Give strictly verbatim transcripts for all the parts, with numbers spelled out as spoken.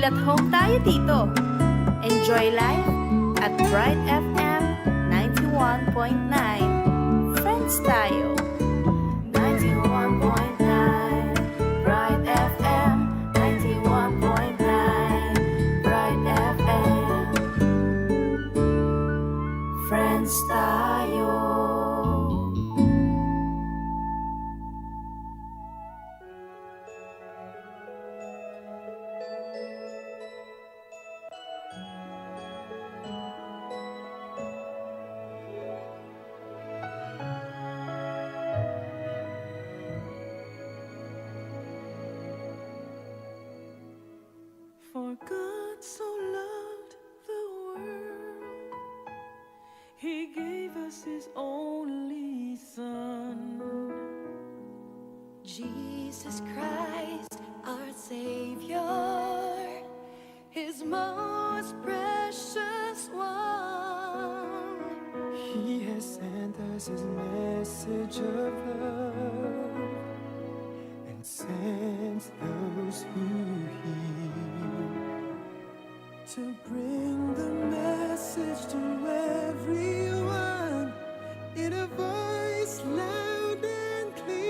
Feel at home tayo dito. Enjoy life at Bright F M ninety-one point nine. Friends tayo. Ninety-one point nine Bright F M, ninety-one point nine Bright F M. Friends tayo. For God so loved the world, he gave us his only Son. Jesus Christ, our Savior, his most precious one. He has sent us his message of love and sends those who hear to bring the message to everyone in a voice loud and clear.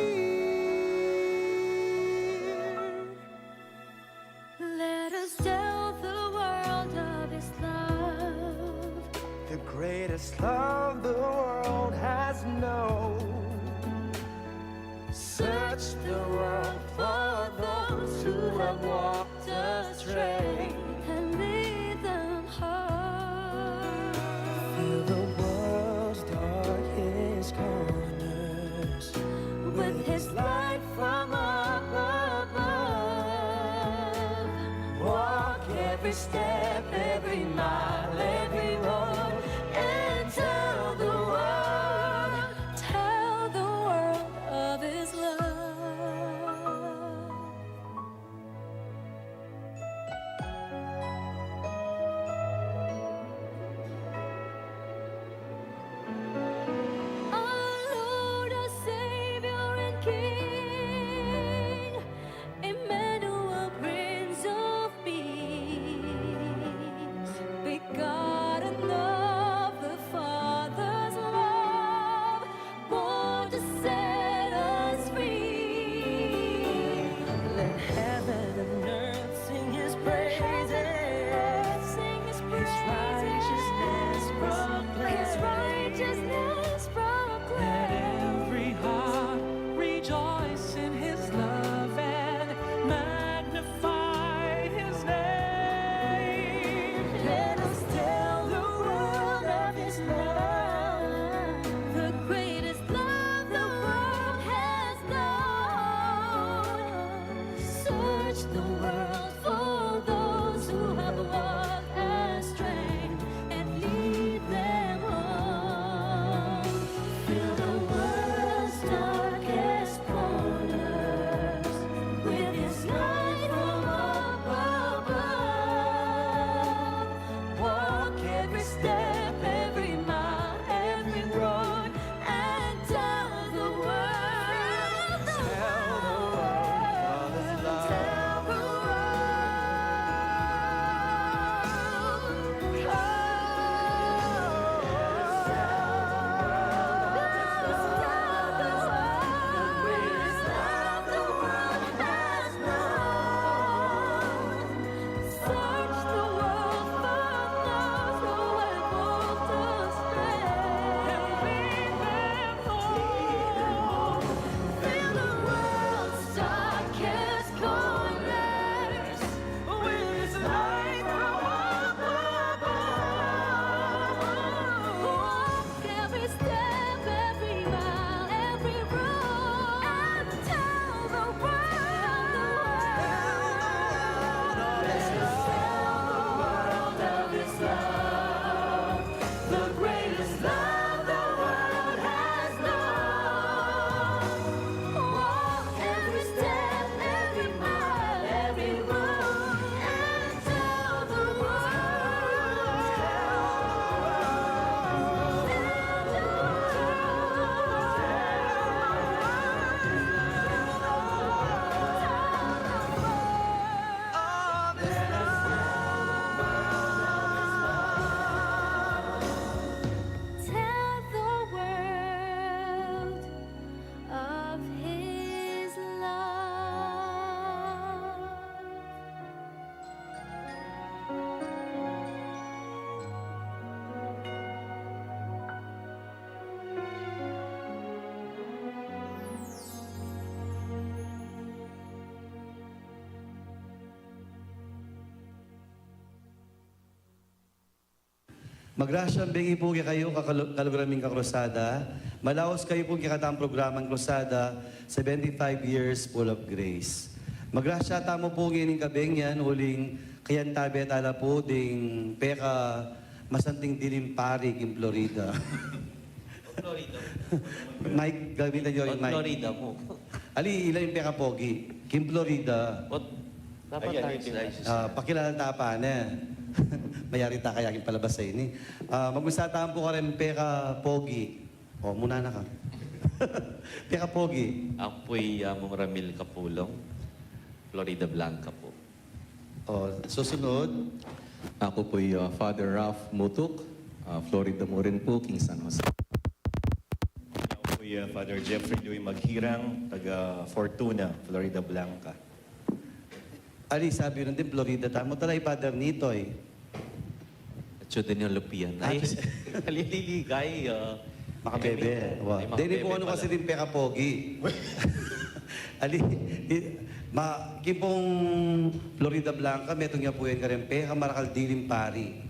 Let us tell the world of his love. The greatest love the world has known. Search the world for those who have walked astray and lead them home. Fill the world's darkest corners with his light from up above. Walk every step, every mile, every road, and tell the world, tell the world of his love. Our Lord, our Savior and King, Emmanuel, Prince of Peace, begotten Magrasyang bengi pu kekayu, kakalu-, kaluguran ming kakrusada. Malaus kayu pu kekatang programang Krusada, seventy-five Years Full of Grace. Magrasya tamu pu ngening kabeng yan, uling kayantabe tala pu ding pekamasanting diling pari king Florida. Florida. Mike, gamitan yu ring mic. Florida pu. Ali, ila ing pekapogi king Florida. Dapat ayun, tayo ayun, slices. Ah, pakilala ta pa ne. Mayari ta kaya king palabas a ini. Ah, mag-umpisa tamu pu karing pekapogi. O, muna na ka. Pekapogi. Aku pu'y, ah, Among Ramil Kapulong, Florida Blanca pu. O, susunod. Aku pu'y, ah, Father Ralph Mutuk, ah, Florida mu rin pu, king San Jose. Aku pu'y, ah, Father Jeffrey Louis Maghirang, taga Fortuna, Florida Blanca. Ali, sabi rin din, Florida tamu. Tala i Father Nitoy. Atsu din ing lupian. Ay, atsu. Alililigay, ah, makabebe. Ay, wa. Ay, deni pu makabebe anu pala. Kasi din pekapogi. Ali, i-, ma-, king pung Florida Blanca, metung ya pu yan karing pekamarakal diling pari.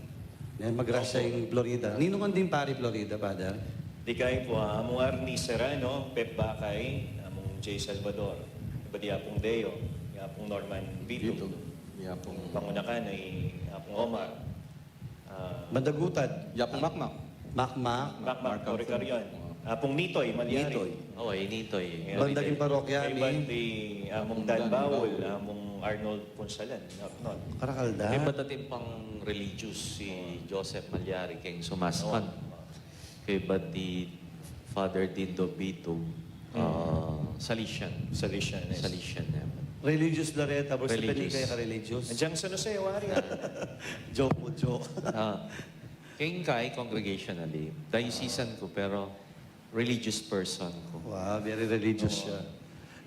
Yan, magrasya ing Florida. Ninu ngan ding pari Florida, Father? Ligaya pu, ah, Among Arnie Serrano, Pep Bakay, Among Jay Salvador, Ibadi Apung Deo, Apung Norman Vito. Vito. Apung Panguna Kanay, Apung Omar. Ah, Bandagutad. Apung Makmak. Makmak. Makmak, Mark Anthony. Toricarion. Apung Nitoy Malyari. Nitoy. O, i Nitoy. Banda king parokya ni Ibadi, Amung Dan Baul, Amung Arnold Punsalan, Arnold. Karakal da. Kaybat atin pang religious, i Joseph Malyari, keng Sumaspan. Oo. Kaybat i Father Dindo Bitug, ah, Salesian. Salesian, yes. Salesian, yeah. Religious la reta, bro. Religious. Sa Penika ka religious. Andiyan sa Jose, wari. Joke po, joke. Ah, keng kay congregationally, diocesan ku, pero religious person ku. Wow, very religious siya.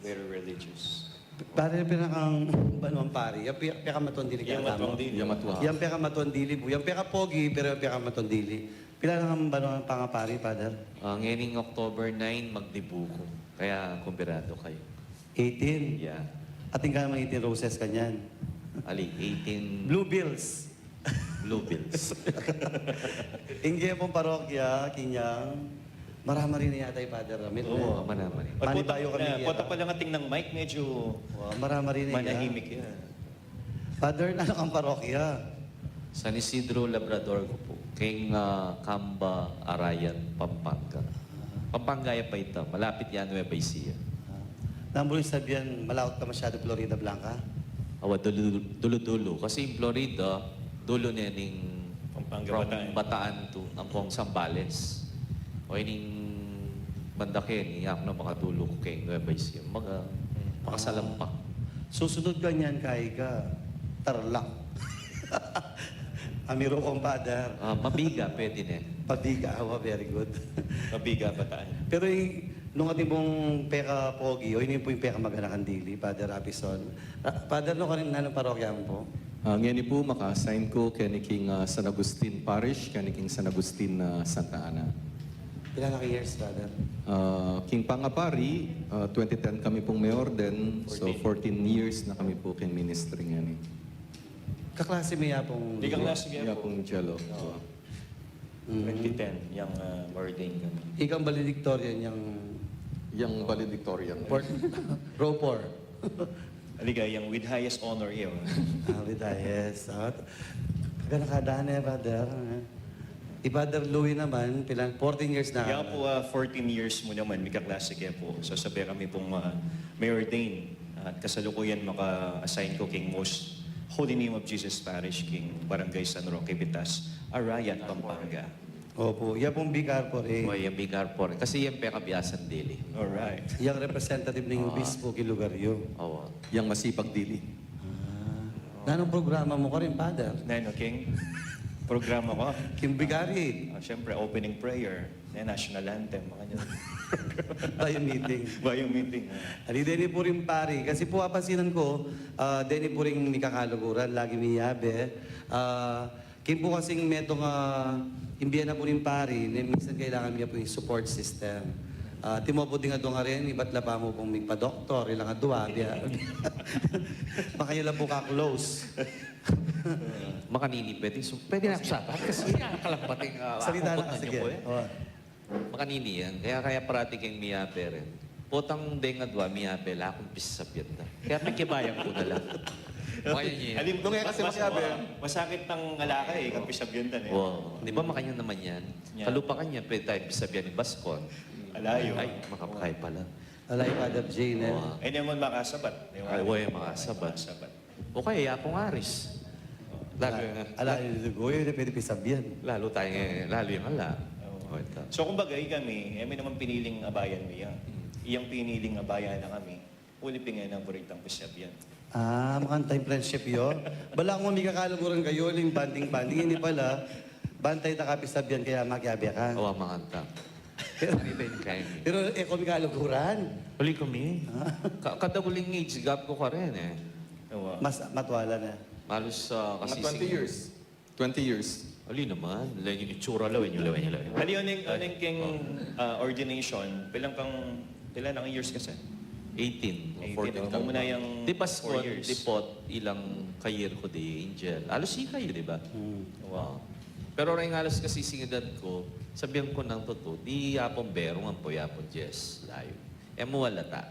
Very religious. Pari, pinakang banuang pari, yang pi-, pekamatwang dili. Yang kaya matwang dili. Yang matwang. Yang pekamatwang dili pu, yang pekapogi, pero yang pekamatwang dili. Pila nang banuang pangapari, Father? Ah, ngening October nine, magdibu ku. Kaya kumbidadu kayu. Eighteen? Yeah. Atin ka namang eighteen roses kanyan. Ali, eighteen. Blue bills. Blue bills. Ing ge pung parokya, kinyang, marama rin yata i Father Ramil, oo, eh. Marama rin. Manibayu kami, pota pa lang atin nang mic, medyo manahimik ya. Father, nanu kang parokya? San Isidro Labrador ku pu. Keng, ah, Camba, Arayan, Pampanga. Pampanga ya pa ita. Malapit ya Nueva Ecija. Ah. Nanu mu ring sabian, malaut ka masyadu Florida Blanca? Awa, dulu, dulu-dulu. Kasi ing Florida, dulu ne ning Pampanga, from Bataan. Bataan to, angkong Zambales. O ining banda keni, aku na makadulu ku keng Nueva Ecija. Maga, makasalampak. Susunod kanyan, kay ka, Tarlac. Amiru kung Father. Ah, Mabiga, pwede ne. Mabiga, awa, very good. Mabiga, Bataan. Pero ing, nung atin pung pekapogi, o ini pu ing pekamaganakan dili, Father Robinson. Ah, Father, nanu karin, nanung parokya mu pu? Ah, ngeni pu, maka-assign ku keni king, ah, San Agustin Parish, keni king San Agustin, ah, Santa Ana. Pila na kayung years, Father? Ah, king pangapari, ah, twenty ten kami pung me-ordain, so fourteen years na kami pu king ministry ngeni. Kaklase me ya pung... Di kaklase me ya pung Jello. Oo. Mm. Twenty ten, yang, ah, ordain kami. Ikang valedictorian yang... Yang valedictorian. Port, Rofor. Aliga, yang with highest honor, yun. Ah, with highest. Ah, kaganakadane, Father, eh. I Father Louie naman, pilan, fourteen years na. Kaya pu, ah, fourteen years mu naman, mikaklase ke pu. So, sabi kami pung, ah, me-ordain. At kasalukuyan maka-assign ku king Most Holy Name of Jesus Parish, king Barangay San Roque Bitas, Arayat, Pampanga. Opu, ya pung vicar pu rin. O, yang vicar pu rin. Kasi yang pekabiasan dili. Alright. Yang representative ning obispo king lugar yu. Awa. Yang masipag dili. Ah. Nanung programa mu karin, Father? Nanu, king programa ku? King vicary. Ah, siyempre, opening prayer. Yan, national anthem, mga ganyan. Bayu meeting. Bayu meeting, ah. Ali, deni pu ring pari. Kasi pu, apansinan ku, ah, deni pu ring mikakaluguran, lagi miyabe. Ah, king pu kasing metung, ah, ing bie na pu ning pari, ne, minsan kailangan mi pu ing support system. Ah, timo pu ding adwa ngarin, ibat la pa mu pung migpa-doktor, ilang adwa, biya. Makanya la pu ka-close. Makanini, pwede, so, pwede na aku sa apat kasi yan, kalampating, ah, Salita na ka, sige. Oh. Makanini yan. Kaya, kaya parati keng miyabe rin. Potang deng adwa, miyabe la, akung pisasabyan da. Kaya pikibayan ku na la. Makanya niya. Alim, nung e kasi mas-, masakit ang alakay, eh, kung pisabyan da, eh. Wow. Di ba, makanya naman yan? Yan. Kalupa kanya, pwede tayo pisabyan ni Baskon. Alayo. Ay, makapkay pala. Alayo, Father Jane, eh. Wow. Eh, naman makasabat. Di ba? Ay, way, makasabat. Makasabat. O kaya, Yapong Aris. Labi na. Ala, ala, yung goyo, hindi pwede pisabyan. Lalo tayo, eh, lalo yung ala. Oo. O, ito. So, kumbaga, kami, eh, may naman piniling abayan mi ya. Hmm. Iyang piniling abayan na kami, uli pin nga ng buritang pisabyan. Ah, makanta yung friendship yo. Bala kung may kakaluguran kayo, ling banding-banding, hindi pala. Bantay ta ka pisabyan, kaya magyabi ka. Oo, makanta. Pero, Hindi kayo. Pero, eh, kung may kaluguran. Uli kami. Ah. Ka-, kada uling age gap ko ka rin, eh. Oo. Mas matwala na. Halos, ah, Mga kasi twenty sige. years. Twenty years. Ali naman, lawen yung itsura, lawen yung, lawen yung, lawen yung. Ali, oneng, Ay. oneng king, Oh. ah, ordination, pilang kang, pila na kang years ka, sir? Eighteen. Eighteen, Fourteen oh. Muna yung Di Pasko, four years. Di pot, ilang kayir ko di angel. Alos si kayo, di ba? Hmm. Wow. Pero rin alos kasi singidan ko, sabihan ko ng totoo, di yapon berong ang po yapon Jess, layo. E mu wala ta.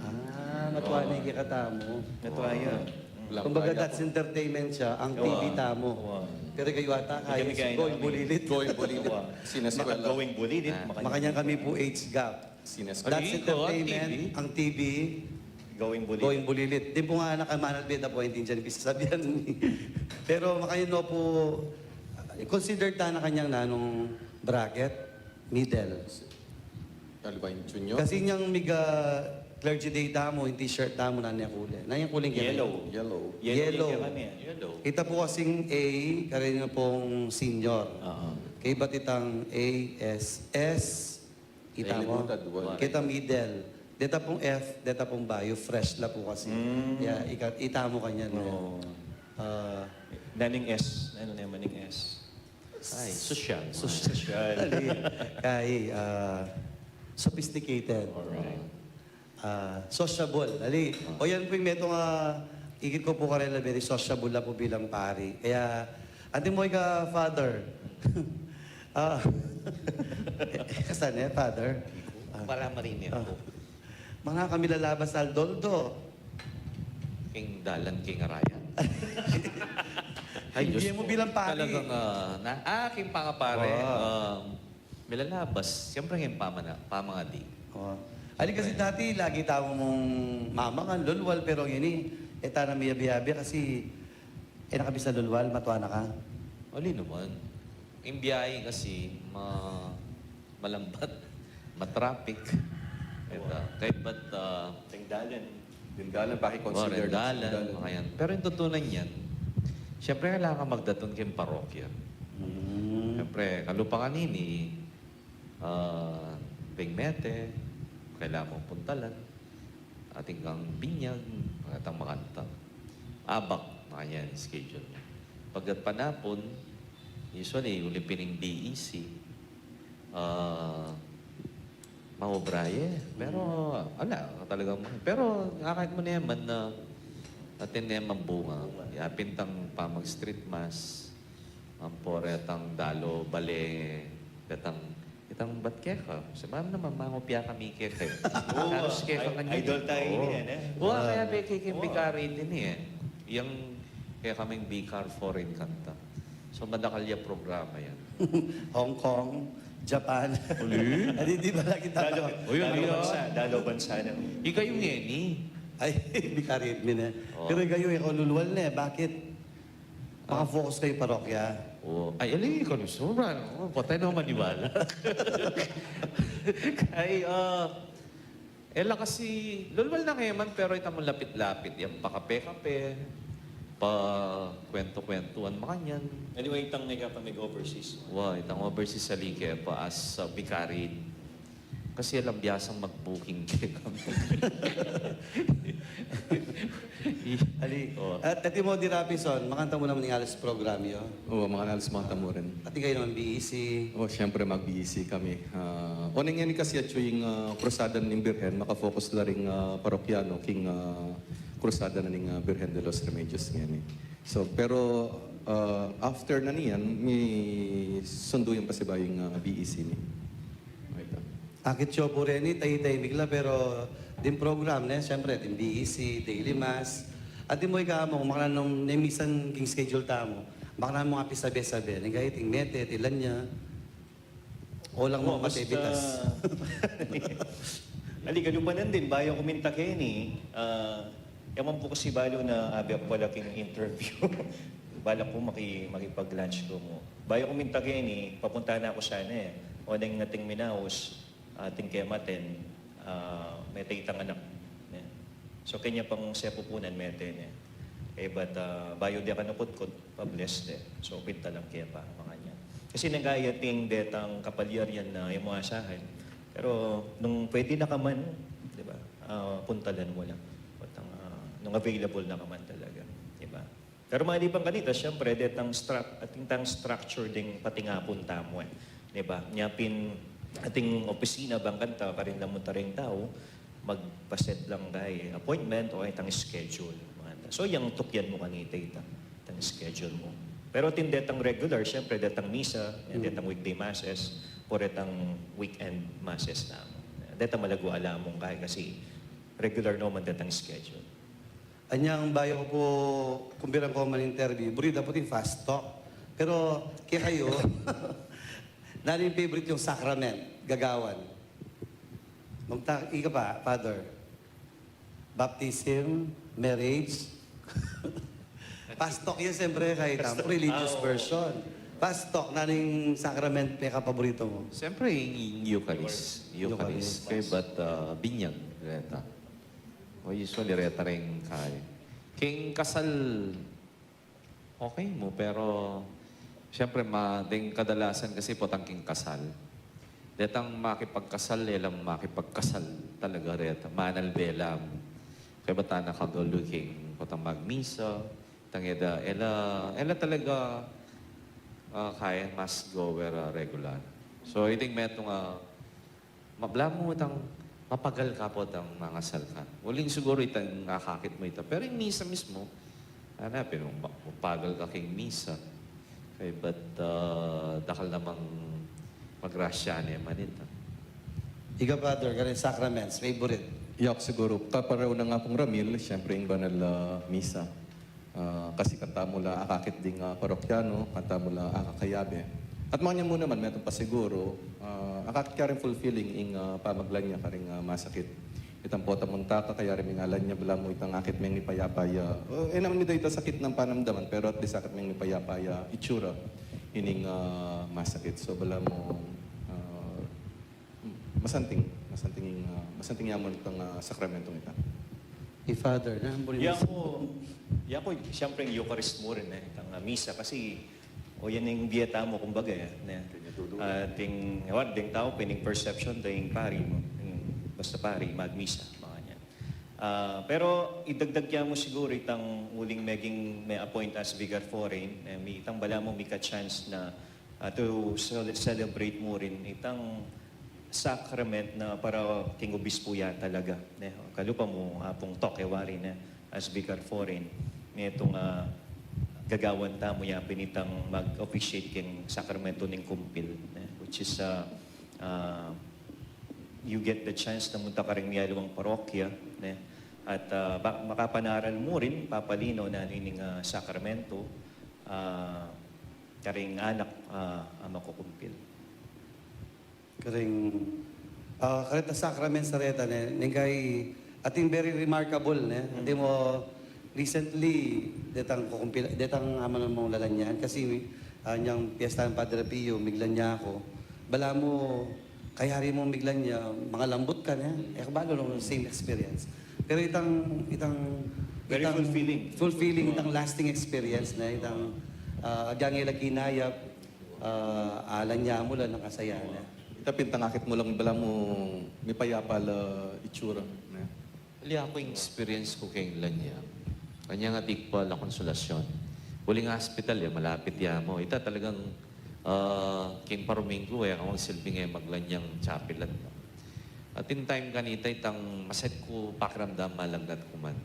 Ah, natuwa na yung kikatamu. Natuwa yun. Mm. Kumbaga, that's entertainment siya, ang T V tamu. Wow. Pero kayo ata, Hindi kaya kami kaya going namin. Bulilit. Going bulilit. Wow. Sineskwela. Maka-going bulilit, Ah. makanya Makanya kami po age gap. Sineskwela. That's Ay, ikaw, ang entertainment, T V? Ang T V, Going bulilit. Going bulilit. Di po nga nakamanal beta po, hindi dyan pisasabihan. Pero makanya no po, considered ta na kanyang nanong bracket, middle. Ano ba yung junior? Kasi niyang miga clergy day tamu, yung t-shirt tamu, nanyang kulay. Nanyang kulay kaya? Yellow. Yellow. Yellow. Yellow. Yellow. Kita po kasing A, karaniwan pong senior. Oo. Kaya ba't itang A, S, S? Kita mo? Kita middle. Deta pong F, deta pong bayu, fresh la po kasi. Mm. Kaya ika-, ita mo kanyan, Oo. eh. Ah, Naning S, ano na yung maning S? Ay, sosyal. Sosyal. Kay, ah, sophisticated. Alright. Ah, sociable. Ali, o yan po yung meto nga, ikit ko po karela, very sociable na po bilang pari. Kaya, ante mo ka, Father. Ah, kasan, eh, Father? Ah. Para marinig Ah. ko. Mga kami lalabas sa Aldoldo. King dalan, king arayan. Ay, Diyos Hindi mo ko. Bilang pari. Talagang, ah, na, ah, king pangapare. Wow. Um, milalabas, siyempre, king pamana-, pamangadi. Oh. Ali kasi dati, lagi tau mung mamangan, lulwal, pero ngeni, e ta na miyabi-yabi kasi, e na ka bisa lulwal, matua na ka. Ali naman. Ing biyahe kasi, ma-, malambat, matraffic. Ito, kay ba't, ah, Ring dalan. Ring dalan, bakit Wa, considered ring dalan, ring dalan? Mga yan. Pero yung tutunan yan, siyempre, kailangan ka magdatun kayong parokya. Mm. Siyempre, kalupa kanini, ah, ring mete, kailangan mong puntalan. Atin kang binyag, atin makanta. Abak, mga yan, schedule mo. Pagkat panapon, usually, uli pining D E C, ah, maobra ye. Pero, ala, talagang, pero, akit mo naman na atin naman bunga. Yapin tang pamag street mass, ang poretang dalo, bale, betang, itang bat keka. Sa ma'am naman, mangopya kami keka. Oo, Halos keka i-, kanyan idol eh. Tayo Oo. Yan eh. Oo, kaya Ah. pe kaya Oo. Bikari din eh. Yang kaya kaming Bikar foreign kanta. So, madakal ya programa yan. Hong Kong, Japan. Uli? Adi, di ba lagi Dalo, tatawag? Uy, dalo ano bansa, yan? Dalo bansa na. Ikaw yung Yeni. Ay, Bikari admin eh. Oo. Pero kayo, ikaw lulwal na eh. Bakit? Makafocus kayo parokya? Oo. Ay, ali, ikaw na sobra, no? Patay na maniwala. Ay, ah, ela kasi, lulwal na ngayon man, pero ita mo lapit-lapit, yan, pakape-kape, pa kwento-kwentuhan, makanyan. Anyway, itang nagkapamig overseas. Wa, itang overseas sa like, pa as, ah, bikari. Kasi alam, biyasang mag-booking kaya kami. Ali, at, at mo di Rapison, makanta mu naman ing alas program yo. Oo, mga alas makanta mu rin. At ing kayu naman B E C. Oo, siyempre mag-B E C kami. Ah, o, nang yan kasi atyu ing, ah, Krusada ning Birhen, makafocus la ring, ah, parokyano king, ah, Krusada na ning, ah, Birhen de los Remedios ngeni. So, pero, ah, after na niyan, mi sundu yang pasibayu ing, ah, B E C mi. Akit yu pu reni, tay-tay bigla, pero ding program ne, siyempre, ding B E C, daily mass. At di mu ika mu, makananu ne misan king schedule tamu. Makananu mu apisabe-sabe, ne, kaya ting mete, ting lanya. O lang mu basta mate bitas. Ali, kalupanan din, bayu ku minta keni, ah, yaman pu kasi balu na abi aku pala king interview. Balak ku maki-, makipag-lunch ku mu. Bayu ku minta keni, papunta na ku sana e. O neng ating minaus, ating kematen, ah, mete itang anak, ne. So, kanya pang sepupunan mete, ne. E, but, ah, bayu de ka nakutkut, pa-bless de. So, pinta lang kaya pa, makanyan. Kasi nagaya ting detang kapalyarian na e mu asahan. Pero, nung pwede na ka man, di ba? Ah, puntalan mu lang. At ang, ah, nung available na ka man talaga, di ba? Pero maliban kanita, siyempre, detang struc-, ating tang structure ding patingapun tamu, e. Di ba? Nya pin, ating opisina, bang kanta, karin lang mu taring tau, magpa-set lang kay appointment o itang schedule, mga ta. So, yang tukyan mu kanita, itang, itang schedule mu. Pero ating detang regular, siyempre, detang misa, yan, detang weekday masses, o detang weekend masses namu. Detang malagu ala mung kay kasi regular naman detang schedule. Anyang bayu ku pu, kumbirang ku man interview, buri da pu ting fast talk. Pero, kekayu, nanu ing favorite yung sacrament, gagawan? Magta-, ika pa, Father. Baptism, marriage. Fast talk yan, siyempre, kahit ang religious version. Fast talk, nanu ing sacrament pekapaburitu mu? Siyempre, yung, yung Eucharist. Eucharist. Eucharist. Kay, but, uh, binyag, reta. O, usually, reta ring kay. King kasal, okay mu, pero, siyempre, ma-, ding kadalasan kasi potang king kasal. Detang makipagkasal, e lang makipagkasal talaga reta. Manalbe la mu. Kaya bata na kagalu king potang magmisa, tang e da, e la, e la talaga, ah, kaya mass goer, ah, regular. So, I think metung, ah, mabla mu itang mapagal ka potang mangasal ka. Uling siguru itang akakit mu ita. Pero ing misa mismu, ana, pin-, mapagal ka king misa. Kay but, ah, dakal namang magrasya ne man ita. Ika, Father, karing sacraments, favorite? Yak siguru, kapareho nang Apung Ramil, siyempre ing banal, ah, misa. Ah, kasi kanta mu la akakit ding, ah, parokyano, kanta mu la akakayabe. At makanyan mu naman, metung pa siguru, ah, akakit karing fulfilling ing, ah, pamaglanya karing, ah, masakit. Itang pota munta ka, kayari ming alanya, balamu itang akit meng mipayapa ya. O, e naman mida ita sakit nang panamdaman, pero at least akit meng mipayapa ya itsura ining, ah, masakit. So, balamu, ah, masanting, masanting ing, ah, masanting ya mu itang, ah, sakramentong ita. I Father, na, buri Yaku, yaku, siyempre, ing Eucharist mu rin, e, itang, ah, misa, kasi, o, yan ing bie tamu, kumbaga, e, ne? Ating, ewan, ding tau, pin ing perception, ding pari mu, ing, basta pari, magmisa, mga yan. Ah, pero idagdag ya mu siguru itang uling meging me-appoint as vicar foreign, e, mi-, itang balamu mika-chance na, ah, to cele-, celebrate mu rin itang sacrament na para king obispo ya talaga, ne? Kalupa mu, Apung Tok, e wari, ne, as vicar foreign, netung, ah, gagawan tamu ya pin itang mag-officiate king sakramento ning kumpil, ne? Which is, ah, ah, you get the chance na munta karing mialiwang parokya, ne? At, ah, ba-, makapanaral mu rin, papalino na nanu ining, ah, sakramento, ah, karing anak, ah, a makukumpil. Karing, ah, kareta sacrament sa reta, ne, neng kai, ating very remarkable, ne? Ating mo, recently, detang kukumpil-, detang aman mong lalanyan, kasi, ah, nyang piyesta ng Padre Pio, miglanya aku. Balamu, kayari mong miglanya, mangalambut ka, ne? E ku balu nung same experience. Pero itang, itang, very itang fulfilling. Fulfilling, itang lasting experience, ne? Itang, ah, agyang ila kinayap, ah, alanya mu la nang kasaya na. Ita pin itang akit mu lang balamu mipayapa la itsura, ne? Ali, aku ing experience ku keng lanya. Kanya nga tikpa La Consolacion. Uling hospital, e, malapit ya mu. Ita talagang, ah, king paruminggu, e, kawang silbing e maglanyang chapelan, no? At in time kanita, itang masakit ku pakiramdam, malagnat ku man.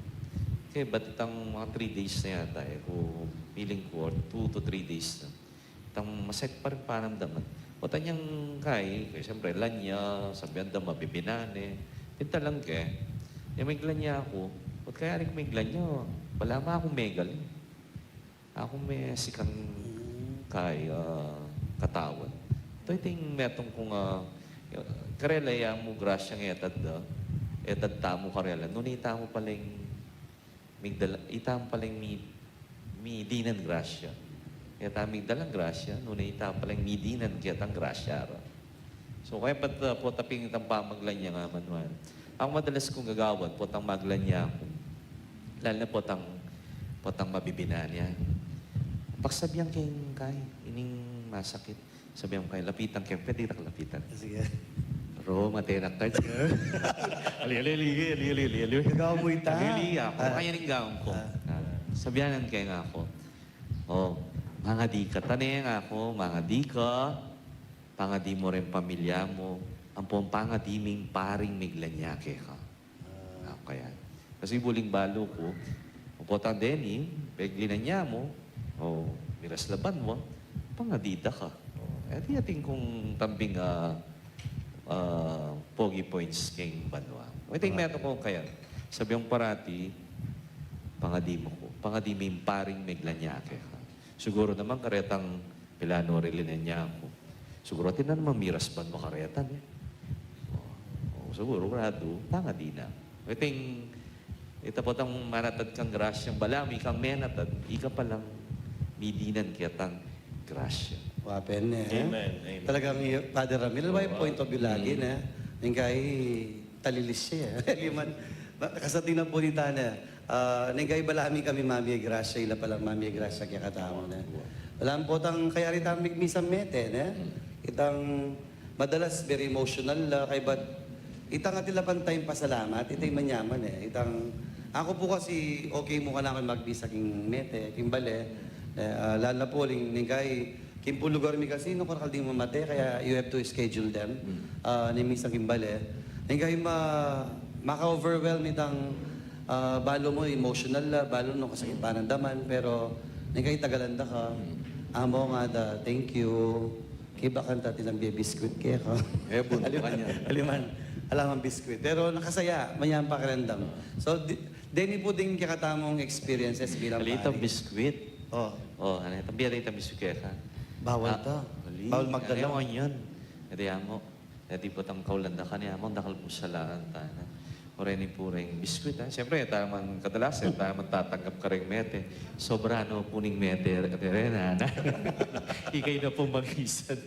Kaya ba't itang mga three days na yata, e, ku feeling ku, or two to three days na. Itang masakit pa rin pakiramdaman. Potang yang kai, kaya siyempre, lanya, sabihan da, mabibinan, e. Pintalang ke, e, maglanya aku. Ba't kaya rin maglanya? Balamu aku megal, e. Aku me sikang kai, ah, katawan. Ito iting metung kung, ah, karela ya mu grasyang etad da, etad tamu karela. Nune ita mu paling migdala, ita mu paling mi, midinan grasya. Ita migdalang grasya, nune ita paling midinan ketang grasya ra. So, kaya pat, ah, potang pin itang pamaglanya nga, Manuel. Ang madalas kung gagawan, potang maglanya aku. Lalo na potang, potang mabibinan ya. Pagsabihan keng kai, ining masakit. Sabihan keng kai, lapitan ke, pwede ra ka lapitan. Sige. Ro, matenak ka. Ali, ali, ali, ali, ali, ali, ali. Gagawan mu ita. Ali, ali, aku. Ah. Kaya ning gawan ku. Ah. Ah, sabihan keng aku. O, mangadi ka. Tane nga aku, mangadi ka. Pangadi mu ring pamilya mu, ampong pangadi ming paring miglanya keka. Ah. Aku kaya. Kasi buling balu ku, potang deni, peglinanya mu, o, miras la banua, pangadi da ka. O, e, atin kung tambing, ah, ah, pogi points keng banua. Ito ing metung kung kaya, sabihan ku parati, pangadi mu ku, pangadi ming paring miglanya keka. Siguru naman karetang milano rin linanya ku. Siguru atin na naman miras banua kareta, e. O, o, siguru, gradu, pangadi na. Ito ing, ita potang manatad kang grasyang balamu, ikang menatad, ika palang midinan ketang grasya. Wa pin, e. Amen, amen. Talagang, Father Ramil, may point of view lagi, ne? Ning kai, talilis ya, e. Liman, kasati na pu nita, ne? Ah, ning kai balamu kami mamie grasya, ila palang mamie grasya kekatamu, ne? Balamu potang kaya rita migmisang mete, ne? Itang madalas very emotional la, kaybat itang atin la pang time pasalamat, ita ing manyaman, e. Itang, aku pu kasi okay mu kanaku magmisa king mete, king bale, e, ah, lalo na pu uling ning kai, king pu lugar mi kasi, no, karakal ding mamate, kaya you have to schedule them. Ah, ning misa king bale. Ning kai ma-, maka-overwhelm itang, ah, balu mu emotional la, balu no kasakit panandaman, pero ning kai tagalan da ka. Amu nga da, thank you. Kaya bakanta atin lang bie biscuit keka. E, buntu kanya. Aliman, ala mang biscuit. Pero nakasaya, manyang pakiramdam. So, di-, deni pu ding kekatamung experiences bilang pari. Alita biscuit. O. O, ano, itang bie, itang biscuit keka. Bawal ta. Bawal magdala. Ano yun? Ito ya mu. Dati potang kaulan da ka, ne, among dakal pu salaan ta, ne. O reni pu reng biscuit, ha. Siyempre, tamu man kadalas, e, tamu man tatanggap karing mete. Sobra no pu ning mete, rena, ne. Ikay na pu magisan.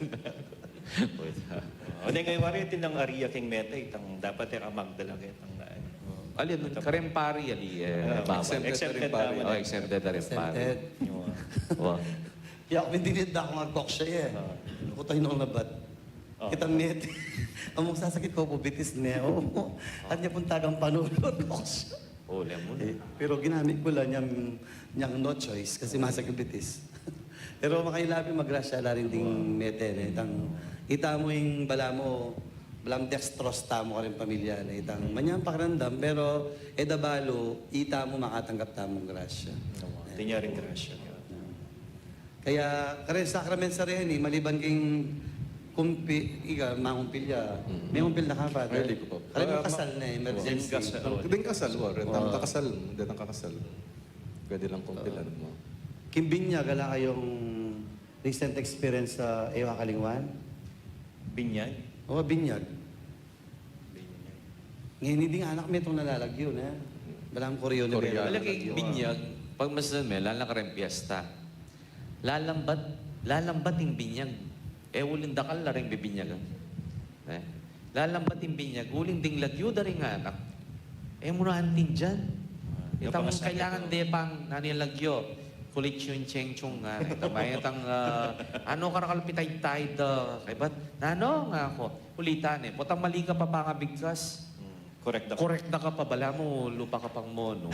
O, ning kai wari, atin lang aria keng mete, itang dapat e ka magdala ketang, e. Ali, kareng pari, ali, e, bawal. Exempted, exempted kareng pari. O, exempted kareng pari. Exempted. Wa. Kaya aku, hindi nila ako nga koksya, e. Aku tayo nung labat. O. Kitang mete. Among sasakit ku pu bitis, ne. O. At nya pung tagang panulot, koksya. O, lemu na. E, pero ginamit ku la nyang, nyang no choice kasi masakit bitis. Pero makailabi, magrasya la rin ding mete, ne. Itang, ita mu ing balamu, balamu dextrose tamu karing pamilya, ne. Itang manyang pakiramdam, pero e da balu, ita mu makatanggap tamung grasya. Awa, atin ya ring grasya. Kaya, kareng sacrament sa reni, maliban king kumpi-, ika, mangumpil ya. Mengumpil na ka, Father? Ay, di ku pa. Kareng kasal na, emergency. Ding kasal, wa. Ding kasal, wa. Reta mu kakasal, detang kakasal. Pwede lang kumpilan mu. King binyag, ala kayong recent experience a e wa kalingwan? Binyag? O, binyag. Ngeni ding anak mi itang nalalagyu, ne? Balang kuryo na. Kuryo. Bala king binyag, pagmasdan me, lalo na kareng piyesta. Lalambat, lalambat ing binyag. E uling dakal la ring bibinyagan. Ne? Lalambat ing binyag, uling ding lagyu da ring anak. E mu na antindian. Itang kailangan de pang, nanu yang lagyu? Kulit yung chengchong nga. Itang, itang, ah, ano, karakal pitay-tay da. Kaybat, nanu nga aku? Ulitan, e. Potang mali ka pa pangabigkas. Korek da ka. Korek da ka pa, balamu lupa ka pang mono.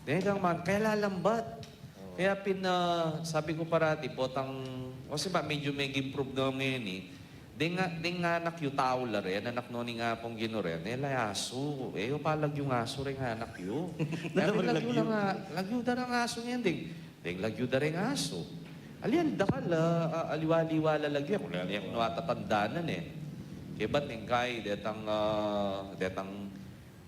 Deng man, kaya lalambat. Kaya pin, ah, sabi ku parati, potang, kasi ba, medyo mag-improve na ngeni. Deng, deng anak yu tau la rin, anak no ning Apung Ginu rin, e la asu, e yu pa lagyung asu reng anak yu. Kaya pin lagyu la reng asu ngeni, deng, deng lagyu da reng asu. Ali, dakal la, ah, aliwa-aliwa la lagyu, e ku la, e ku na atatandanan e. Kaya bat ning kai, detang, ah, detang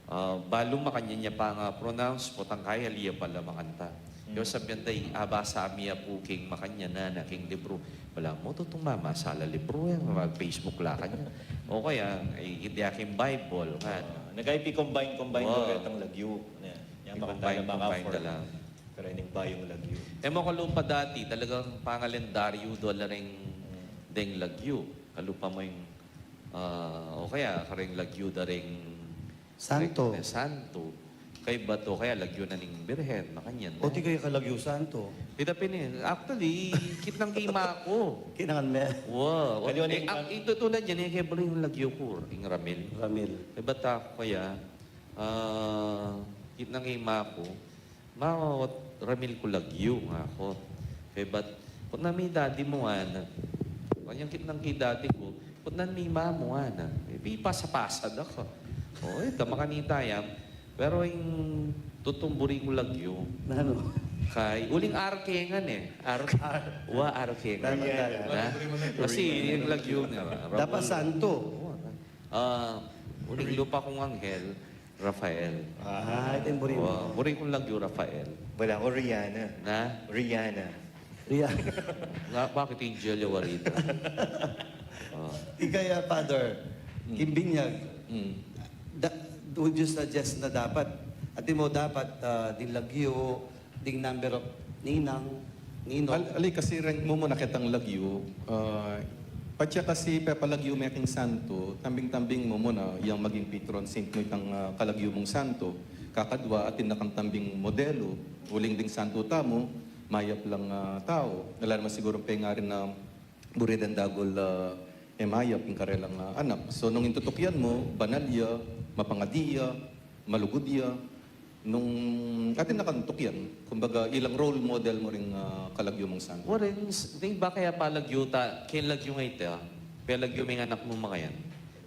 Ah, balu makanyan ya pa nga pronounce, potang kai ali ya pala makanta. Yu sabian da, abasa mi ya pu king makanyan a, na king libru. Balamu tutung mamasa la libru e, mag-Facebook la kanyan. O kaya, e, king Bible, nga. Ah, nagkaipi-combine-combine da retang lagyu. Yan, yan, makanta na, i-combine-combine da la. Pero ining bayung lagyu. E mu, kalupa dati, talagang pangalendaryu da la ring, deng lagyu. Kalupa mu ing, ah, o kaya, kareng lagyu da ring Santo. Reng santo. Kaybat o kaya lagyu na ning Birhen, makanyan. O, e, di kaya ka lagyu santo. Kita pin e, actually, kitnang kima ku. Kinangan me. Wa, wa, e, ing, itutulad yan, e, kaya bala ing lagyu ku, ing ramil. Ramil. Kaybat aku kaya, ah, kitnang kima ku, ma, ramil ku lagyu, nga ku. Kaybat, kutnan mi dadi mu, ana. Kanyang kitnang ki dadi ku, kutnan mi mamu, ana. E, pipasa-pasa da ka. O, ita, makanita yan. Pero ing tutung buri kung lagyu. Nanu? Kay, uling arke ngan e. Ar-, wa, arke ngan. Dapat, dapat. Kasi ing lagyu nga, dapat santo. Ah, uling lupa kung anghel, Rafael. Ah, ito ing buri mu. Wa, buri kung lagyu, Rafael. Bala ku Rihanna. Na? Rihanna. Rihanna. Nga, bakit ing Jelly Warita? Ah. Ikaya, Father, king binyag, da-, would you suggest na dapat, atin mu dapat, ah, ding lagyu, ding number of ninang, ninong. Al-, ali kasi reng mu muna ketang lagyu, ah, patse kasi pepalagyu me king santo, tambing-tambing mu muna yang maging patron saint mu itang, ah, kalagyu mung santo. Kakadwa, atin na kang tambing modelu, uling ding santo tamu, mayap lang, ah, tau. Ala naman sigurung pengarin na buri deng dagul, ah, e mayap ing karelang, ah, anak. So, nung ing tutukian mu, banal ya, mapangadi ya, malugud ya, nung atin na kang tutukian, kumbaga, ilang role model mu ring, ah, kalagyu mung santo. Wa, ring, s-, ring ba kaya palagyu ta, keng lagyu nga ita, pelagyu me ing anak mu makayan.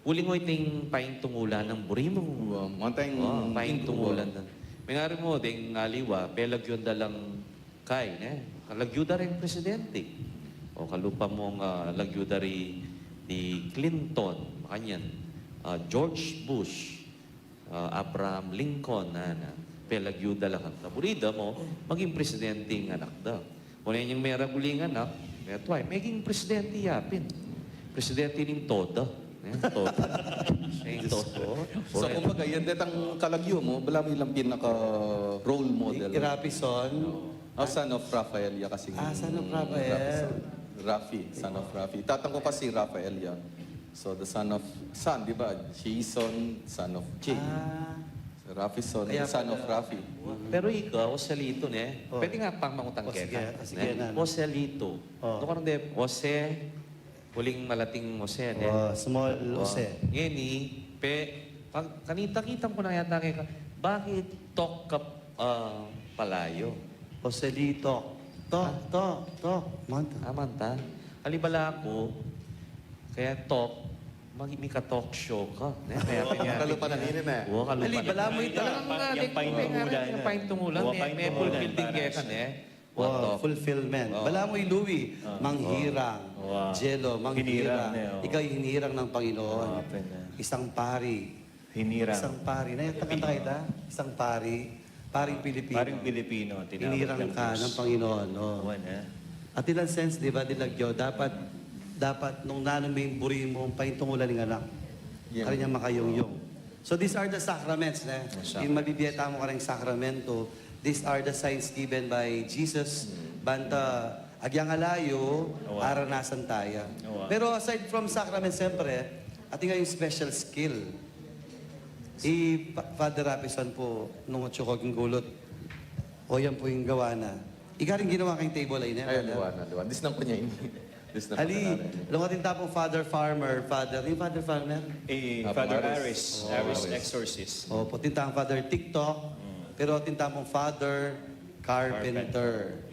Uling wa iting paintungulan nang buri mu. Wa, mantay ing, o, paintungulan na. Mengari mu, ding aliwa, pelagyu da lang Kay, ne? Kalagyu da ring presidente. O, kalupa mung, ah, lagyu da ri, di Clinton, makanyan, ah, George Bush, ah, Abraham Lincoln, na, na. Pelagyu da la kanta. Buri da mu, maging presidente ing anak da. Kung ne niyang meragul ing anak, metuay, meging presidente ya pin. Presidente ning toda. Eh, toda. Eh, toda. So, kumbaga, yan detang kalagyu mu, balamu ilang pinaka role model. I-, i Raffison? O, son of Raphael ya kasi. Ah, son of Raphael. Raffison. Rafi, son of Rafi. Tatang ku kasi Raphael ya. So, the son of, son, di ba? Jason, son of Jay. Ah. So, Raffison, kaya son of Rafi. Pero ika, Joselito, ne? O. Pwede nga pang mangutang keka. O, sige, sige, ne? Joselito. O. Ano ka rin de, Jose, uling malating Jose, ne? O, small Jose. Ngeni, pe, pag, kanita-kita ku na yata keka, bakit Tok ka, ah, palayo? Joselito. Tok, Tok, Tok. Manta. Ah, manta. Ali bala ku, kaya Tok, mag-, mika-talk show ka. Ne? Kaya kalupa na nini, ne? Wa, kalupa na. Ali, balamu ita. Talagang, ah, yang paintungulan, yang paintungulan, ne? May fulfill din kaya ka, ne? Wow, fulfillment. Balamu i Louie, manghirang. Jello, manghirang. Ika ing hinirang ng Panginoon. Isang pari. Hinirang. Isang pari. Nayat na kanta kita? Isang pari. Paring Pilipino. Paring Pilipino, tinawag ng Diyos. Hinirang ka ng Panginoon, no? At ilang sense, di ba, dilagyo, dapat, dapat nung nanung me ing buri mu, paintungulan ing anak. Yan. Karin yang makayungyung. So these are the sacraments, ne? Yung mabibie tamu kareng sakramento. These are the signs given by Jesus. Banta, agyang alayu, aranasan taya. Pero aside from sacrament, siyempre, atin kayung special skill. I Pa-, Father Raffison pu, nung atsu ku king gulut, o yan pu ing gawa na. Ika rin ginawa kayung table ay, ne, Father? Ay, gawa na, gawa. Disnan ku ne ini. Disnan ku ne. Ali, nung atin ta pung Father Farmer, Father, yung Father Farmer? Eh, Father Aris. Aris Exorcist. Opo, atin tang Father TikTok. Pero atin tamung father, carpenter.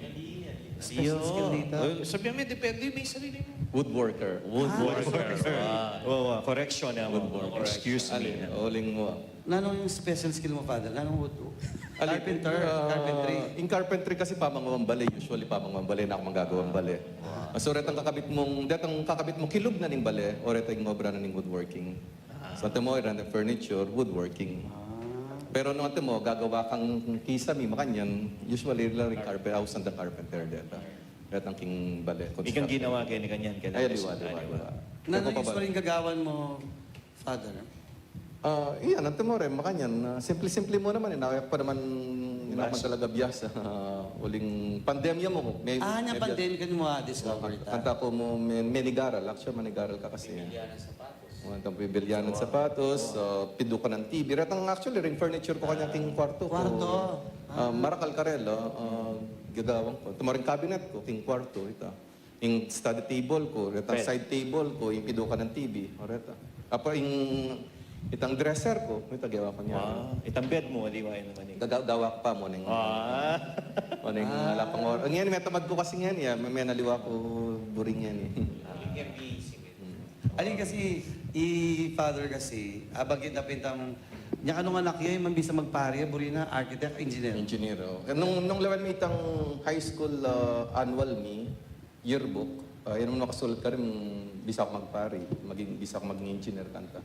Special skill nita. Well, sabihan me, depende, may sarili mo. Woodworker. Woodworker. Ah. Wow, wow. Correction, ah, woodworker. Excuse me. Uling mo. Nanung yung special skill mo, father? Nanung wood? Carpenter, ah, carpentry. Yung carpentry kasi pamangawang bale, usually pamangawang bale, na ako manggagawang bale. Ah. So, retang kakabit mong, detang kakabit mong kilub na ning bale, o retang obra na ning woodworking. Ah. So, antimo, retang furniture, woodworking. Ah. Pero nung antimo, gagawa kang kisame, makanyan, usually la ring carpenter, ausan dang carpenter deta. Retang king bale, construction. Ikang ginawa keni kanyan, kailangan. Ay, aliwa, aliwa, aliwa. Nanung usually gagawan mo, Father? Ah, iyan, antimo re, makanyan, ah, simple-simple mu naman, eh, naku pa naman, hindi naman talaga biyasa. Ah, uling pandemya mu, may, ah, may pandemic, kanyan mu, ah, discover ita. Kanta ku mu, me-, manigaral, actually, manigaral ka kasi. Bibilyanan sapatos. Antang bibilyanan sapatos, ah, pidukan ng T V. Retang actually, ring furniture ku kanyan king kwarto ku. Kwarto. Ah, marakal karela, ah, gagawan ku. Antimo ring cabinet ku, king kwarto, ita. Ing study table ku, retang side table ku, ing pidukan ng T V, o reta. Apa ing itang dresser ku, ita gawa ku niyan. Wow. Itang bed mu, aliwa naman eh. Gawa ku pa mu ning, ah, mu ning ala pang or-, ngeni, metamad ku kasi ngeni, ah, me-, menaliwa ku buri ngeni. Alin kasi, i Father kasi, abanggit na pintang, nya kanung anak ya, man bisa magpari, buri na, architect, engineer. Engineer, oh. Nung, nung lawen mi itang high school, ah, annual mi, yearbook, ah, yan ang makasulat karin, bisa ku magpari, maging, bisa ku maging engineer kanta.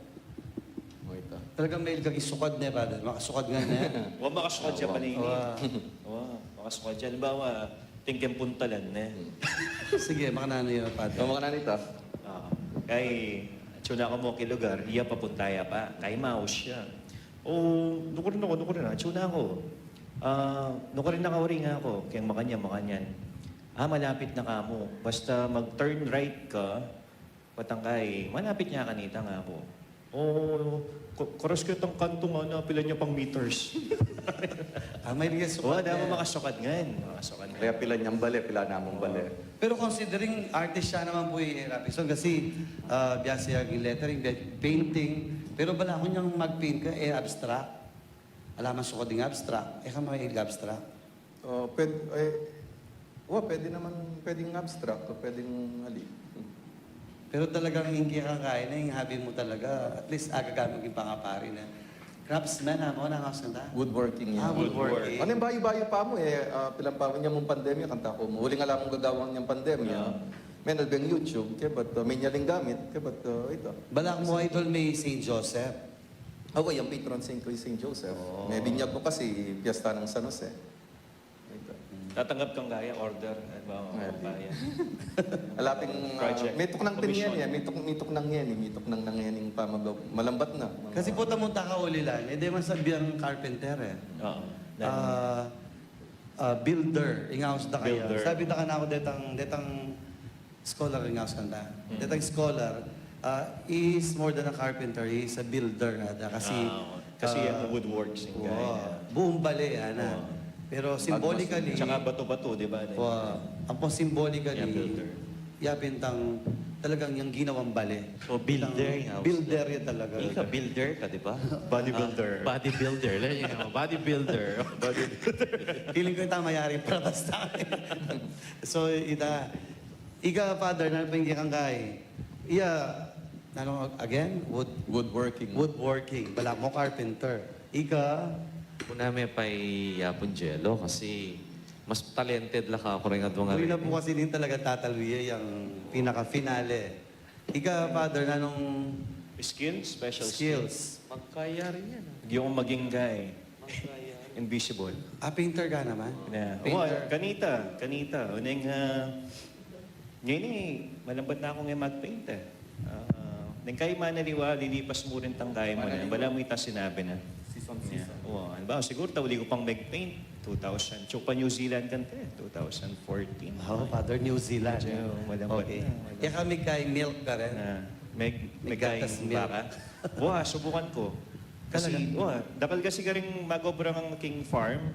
O, ita. Talagang mahilig kang isukad ne, Father? Makasukad nga ne? Wa, makasukad ya, panini. Wa, makasukad ya. Halimbawa, tingkeng puntalan ne. Sige, makananu ya, Father? O, makananu ita? Ah, kay, atiu na ku mu king lugar, iya papunta ya pa, kay maus ya. O, nukarin aku, nukarin, atiu na ku. Ah, nukarin na kauri, ngaku, keng makanyan, makanyan. Ah, malapit na ka mu. Basta mag-turn right ka, patang ka, malapit na kanita, ngaku. O, ko-, koras ketang kantu nga, napilan ya pang meters. Ah, mahilig ya sukad. Wa, dama makasukad ngan. Makasukad ngan. Kaya pilan yang bale, pilan namung bale. Pero considering artist ya naman pu i Robinson kasi, ah, biasa yang lettering, painting, pero balamu nang mag-paint ka, e abstract. Ala mang sukad ing abstract. E ka mahilig abstract? O, pwed-, e, wa, pwede naman, pwedeng abstract o pwedeng ali. Pero talagang ing kekang kaya na, ing hobby mu talaga, at least agagamit king pangapari na. Craftsman, ha, mu nang ausan ta? Woodworking, ya. Ah, woodworking. Ano yung bayu-bayu pa mu, e, ah, pilan pa mu nya mung pandemya, kanta ku mu. Uling ala mung gagawan yang pandemya. Menal beng YouTube, kebat, ah, menyaling gamit, kebat, ah, ita. Balamu, idol, me Saint Joseph. Awa, yang patron saint ku i Saint Joseph. O. Me binyag ku kasi piyesta nang San Jose. Ita. Tatanggap kang gaya, order, halimbawa, kaya. Alapin, ah, project. Mituknang pin ngeni, mituk-, mituknang ngeni, mituknang na ngeni pamagab-, malambat na. Kasi pu ta munta ka ulilan, e de man sabyan carpenter, e. Oo. Ah, ah, builder, ing aus da kaya. Builder. Sabi da kanaku detang, detang scholar ing aus kanta. Mm. Detang scholar, ah, he is more than a carpenter, he is a builder, ngada. Kasi, ah, kasi, ah, yan, woodworks, yung guy, ah, buong bale, ana. Oo. Pero symbolically, tsaka bato-bato, di ba? Wa, ampong symbolically, ya pin itang talagang yang ginawang bale. So, builder, itang builder ya talaga. Ika, builder ka, di ba? Bodybuilder. Ah, bodybuilder. Yan yung bodybuilder. Feeling ku ita mayari para basta. So, ita, ika, Father, nanu pa ing kekang kaya? Iya, nanu again? Wood-, woodworking. Woodworking. Balamu carpenter. Ika? Una me pa i Yapun Jello kasi mas talented la ka aku ring adwang ari. Uli na pu kasi ning talaga tatalwi ya, yang pinaka-finale. Ika, Father, nanung skill? Special skills. Magkaya rin yan, ah. Yung maging guy. Invisible. Ah, painter ka naman? Na, painter. Wa, kanita, kanita. Uneng, ah, ngeni, malambat na aku ngan mag-paint, e. Ah, neng kay manaliwa, lilipas mu rin tang kay mu na. Manaliwa. Balamu ita sinabi na. Season, season. Wa, halimbawa, siguru tauli ku pang mag-paint, two thousand. Tsuk pa New Zealand kanta, e, two thousand fourteen. O, Father, New Zealand. Medyo malambat na, malambat. Okay. Kaya kami kay milk ka rin? Na, meg-, megkay milk. Baka? Wa, subukan ku. Kasi, talaga? Wa, dakal kasi karing mag-obra ngan king farm,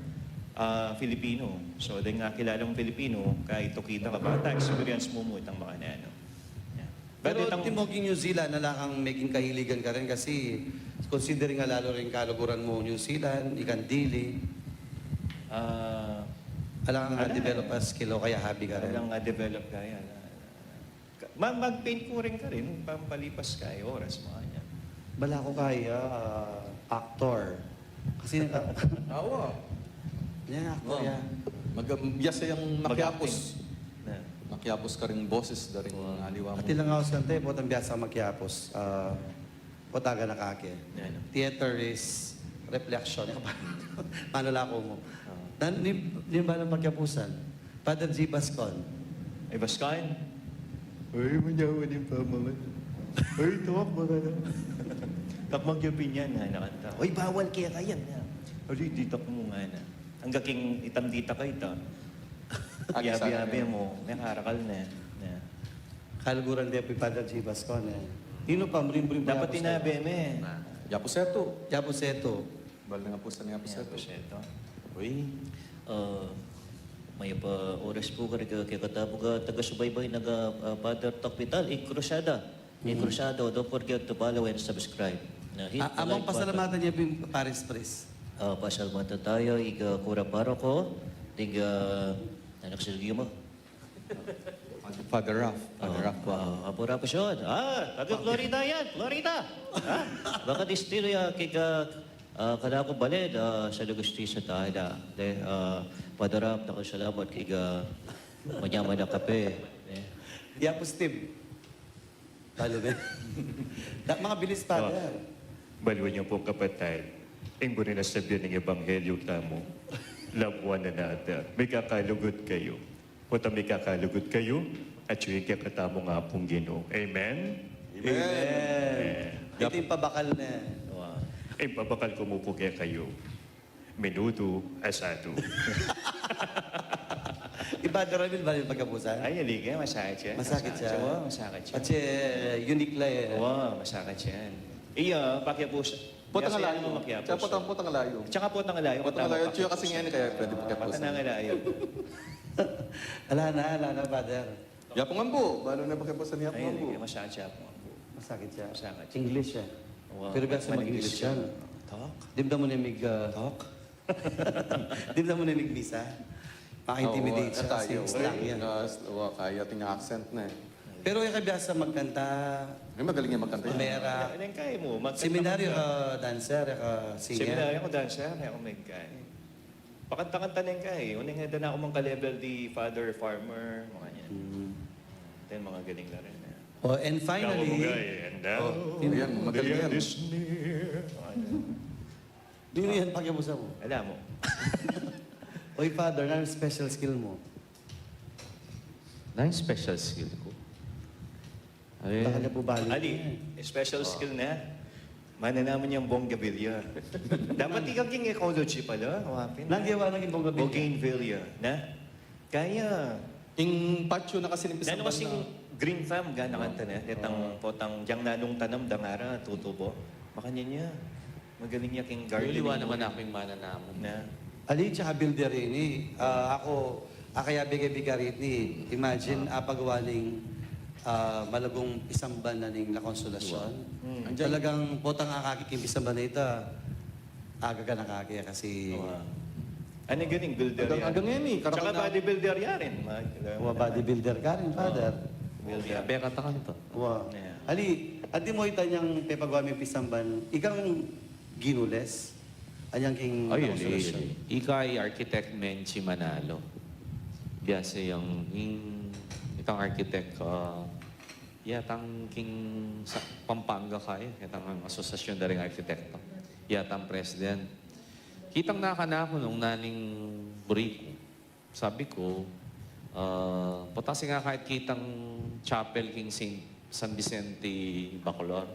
ah, Filipino. So, deng akilala mung Filipino, kaya itu kita ka bata, experience mu mu itang makananu. Yeah. Pero itang, antimo king New Zealand, ala kang meging kahiligan ka rin kasi considering a lalu ring kaluguran mu New Zealand, ikang dili. Ah, alang nga develop as skill o kaya hobby ka rin? Alang nga develop kaya, ala, ala. Ka-, ma-, mag-paint ku rin karin, pampalipas kaya oras, mga yan. Bala ku kaya, ah, actor. Kasi naka- Awa. Yan, actor yan. Mag-, biasa yang makiapus. Mag-acting. Na. Makiapus karing boses da ring aliwa mu. At ilang aus kante, potang biasa makiapus. Ah, Potaga na kake. Yan. Theater is reflection. Mano la ku mu. Ah. Dan, ni, ni ba ng pagkapusan? Father G. Bascon. Ay, Bascon? Ay, manyawa ni pamangan. Ay, tuwak mo na. Takmang yapin yan, ha, nakanta. Ay, bawal kaya kayan, ha. Ay, di tak mo nga na. Hanggang king itang dita ka ita. Abi-abi mo, may karakal na. Na. Kaluguran de pu i Father G. Bascon, e. Inu pa, murimburi pa. Dapat inabe me. Yapusetu. Yapusetu. Bal na nga pusan, yapusetu. Yapusetu. Uy. Ah, mayap a oras pu kari kekatamu a taga-subaybay na, ah, Father Tok Vital, ing Cruzada. Ing Cruzada, don't forget to follow and subscribe. Na hit the like button. Among pasalamatan ya pu ing parish priest. Ah, pasalamatan taya, ing, ah, kura paroko, ding, ah, anak silgi mo. Father Ralph, Father Ralph. Ah, Apo Ralph, yun. Ah, taga Florida yan, Florida. Ha? Baka distino yan, kaya, ah, kanaku bale, ah, San Agustin sa Tala. De, ah, Father Ralph, naku, salamat kaya, ah, manyaman a kape. Eh. Yapus Tim. Balu na. Da-, mga bilis, Father. Balu yu pu, kapatad. Ing buri nang sabian ning ebanghelyo tamu. Love one another. Mikakalugud kayu. Potang mikakalugud kayu, atyu ya ing kekatamung Apung Ginu. Amen? Amen. Amen. Iti ing pabakal na. Wow. Ing pabakal ku mu pu kekayu. Minutu asatu. I Father Ramil, bale pagkapusan? Ay, ali kaya, masakit yan. Masakit yan. Wa, masakit yan. At siya, unique la, e. Wa, masakit yan. Iya, pakiapusan. Potang alayu. Potang, potang alayu. Tsaka potang alayu. Potang alayu. Tsaka kasi ngayon, kaya pwede pakiapusan. Potang alayu. Ala na, ala na, Father. Yapu ngan pu, balu na pakiapusan, yapu ngan pu. Ay, masakit siya, yapu ngan pu. Masakit siya. Masakit siya. English, e. Wa, pero biasa mag-English yan. Talk. Dimdam mu ne mig, ah, talk. Dimdam mu ne mig misa. Ma-intimidate siya kasi slang yan. Wa, kaya ting accent na, e. Pero e ka biasa magkanta. Ay, magaling yan magkanta yan. Mera. Ano yung kaya mo? Magkanta. Seminaryo ka dancer, e ka singer? Seminaryo ako dancer, e ako magkanta. Pakanta-kanta na rin ka, e. Uling eda na ku mang ka-level di Father Farmer, mga yan. Mm. Then, mga galing na rin, e. Oh, and finally, yan, magaling yan. Mga yan. Dino yan, pakiapusan mu? Ala mu. Oy, Father, nanung special skill mu? Nanung special skill ku? Ay. Baka na pu balik. Ali, special skill na. Mana naman yang bougainvillea. Dapat ikaw king ecology pala, wapin. Nang gawa na king bougainvillea? Bougainvillea, na? Kaya. Ing patio na kasi ning pisamban na. Nanu kasing green thumb, gana kanta na. Itang potang yang nanung tanam, dang ara tutubo. Makanyan ya. Magaling ya king gardening. Uliwa naman aku ing mana namu. Na. Ali, tsaka builder ini, ah, aku, akaya bege-bege rini, imagine, apagawa ning, ah, malagung pisamban na ning La Consolacion. Mm. Talagang potang akakit king pisamban na ita, aga ka na kake kasi. Wa. Ano galing, builder yan? Aga, aga ngeni, tsaka bodybuilder ya rin. Wa, bodybuilder ka rin, Father. Builder. Beka ta kanto. Wa. Yeah. Ali, at di mu ita nyang pepagawa ming pisamban, ikang ginules, anyang king La Consolacion. Ay, ali, ali. Ika i architect Menchi Manalo. Biasa yang, ing, itang architect, ah, yatang king sa Pampanga kaya, yatang asosasyon da ring arkitekto. Yatang president. Kitang na kanaku nung naning buri ku. Sabi ku, ah, potang singakit kitang chapel king Saint, San Vicente Bacolor.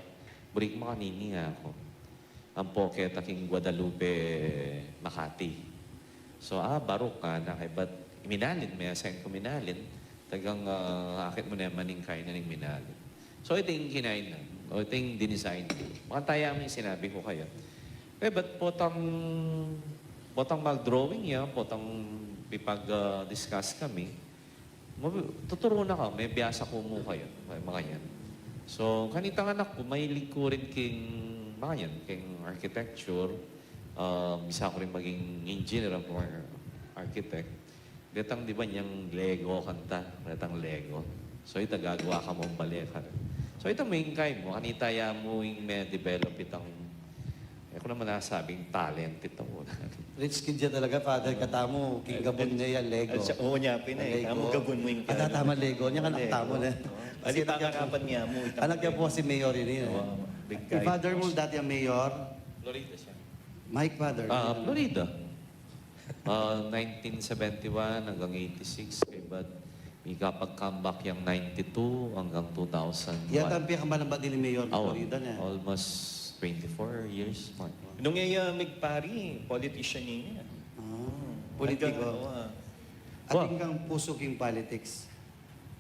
Buri ku makanini aku. Ampo keta king Guadalupe, Makati. So, ah, baruk ngana, kaybat minalin, mesa yang ku minalin, talagang, ah, akit mu naman ing kainan ning minalin. So, ita ing kinainan, o ita ing dinisign ku. Makanta ya ing sinabi ku kaya. Kaybat potang, potang mag-drawing ya, potang pipag, ah, discuss kami, tuturu na ka, mebiasa ku mu kaya, mga yan. So, kanitang anak ku, mahilig ku rin king, mga yan, king architecture, ah, bisa ku rin maging engineer, or architect. Detang, di ba, nyang Lego kanta? Detang Lego. So, ita gagawa ka mung bale ka. So, ita mu ing kai mu, kanita ya mu ing me-develop itang, e ku naman nasabing talent ita mu. Rich kid ya talaga, Father, katamu, king gabun ne ya, Lego. At sa, oo, nya pin, e. Lego. Kamu gabun mu ing piano. Tama, Lego. Nya anak tamu, e. Oo. Kasi anak ya pu, anak ya pu si Mayor ini, e. Oo, big guy. Father mu dati a mayor? Florida siya. Mike, Father. Ah, Florida. Ah, nineteen seventy-one hanggang eighty-six, kaybat mikapag-comeback yang ninety-two hanggang two thousand one. Yata ang pinakamalambad din ni Mayor Florida na. Almost twenty-four years, Mark. Nung iya migpari, politician ini, e. Ah, politiko. Hanggang, oo, ah. Atin kang puso king politics.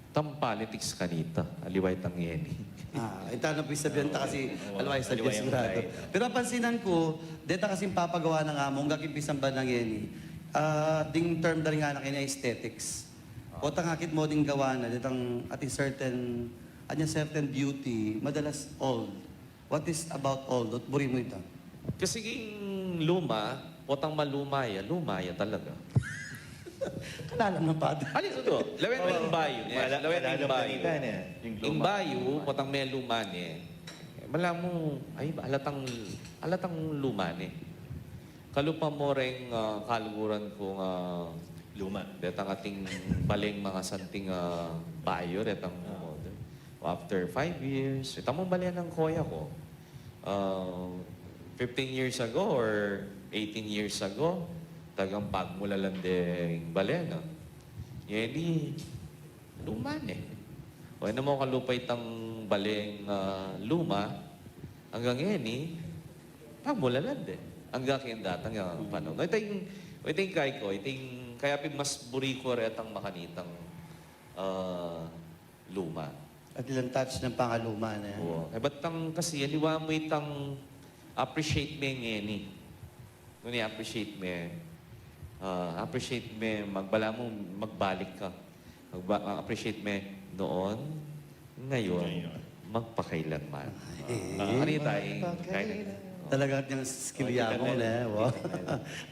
Itang politics kanita, aliwa itang ngeni. Ah, ita na pu ing sabian ta kasi, oo, aliwa ing sabian sigurado. Pero apansinan ku, deta kasing papagawa na nga mu, anggang king pisamban na ngeni, ah, ding term da ring anak ini aesthetics. Ah. Potang akit mu ding gawa na, detang atin certain, anya certain beauty, madalas old. What is about old? Ba't buri mu ita? Kasi ing luma, potang maluma ya, luma ya talaga. Kalalam na, Father. Ali, tutu. Lawen mu ing bayu, e. Lawen mu ing bayu. Ing bayu, potang maluma ne. Malamu, ay, alatang, alatang luma ne. Kalupa mu reng, ah, kaluguran kung, ah, luma. Detang atin baleng mangasanting, ah, bayu, detang modern. After five years, ita mu bale nang koya ku. Ah, fifteen years ago or eighteen years ago, talagang pagmulalan de ing bale na. Ngeni, luma ne. O, e na mu kalupa itang baleng, ah, luma, anggang ngeni, pagmulalan de. Anggang keng datang a panahon. Ita ing, ita ing kai ku, ita ing, kaya pin mas buri ku retang makanitang, ah, luma. Atin lang touch nang pangaluma na. Oo. Kaybat itang kasi, aliwa mu itang appreciate me ngeni. Nung i-appreciate me, ah, appreciate me, magbala mu, magbalik ka. Magba-, appreciate me noon, ngayon, magpakailanman. Ay. Ah, ano tayo? Talaga niyang skill ya mu, ne? Wow.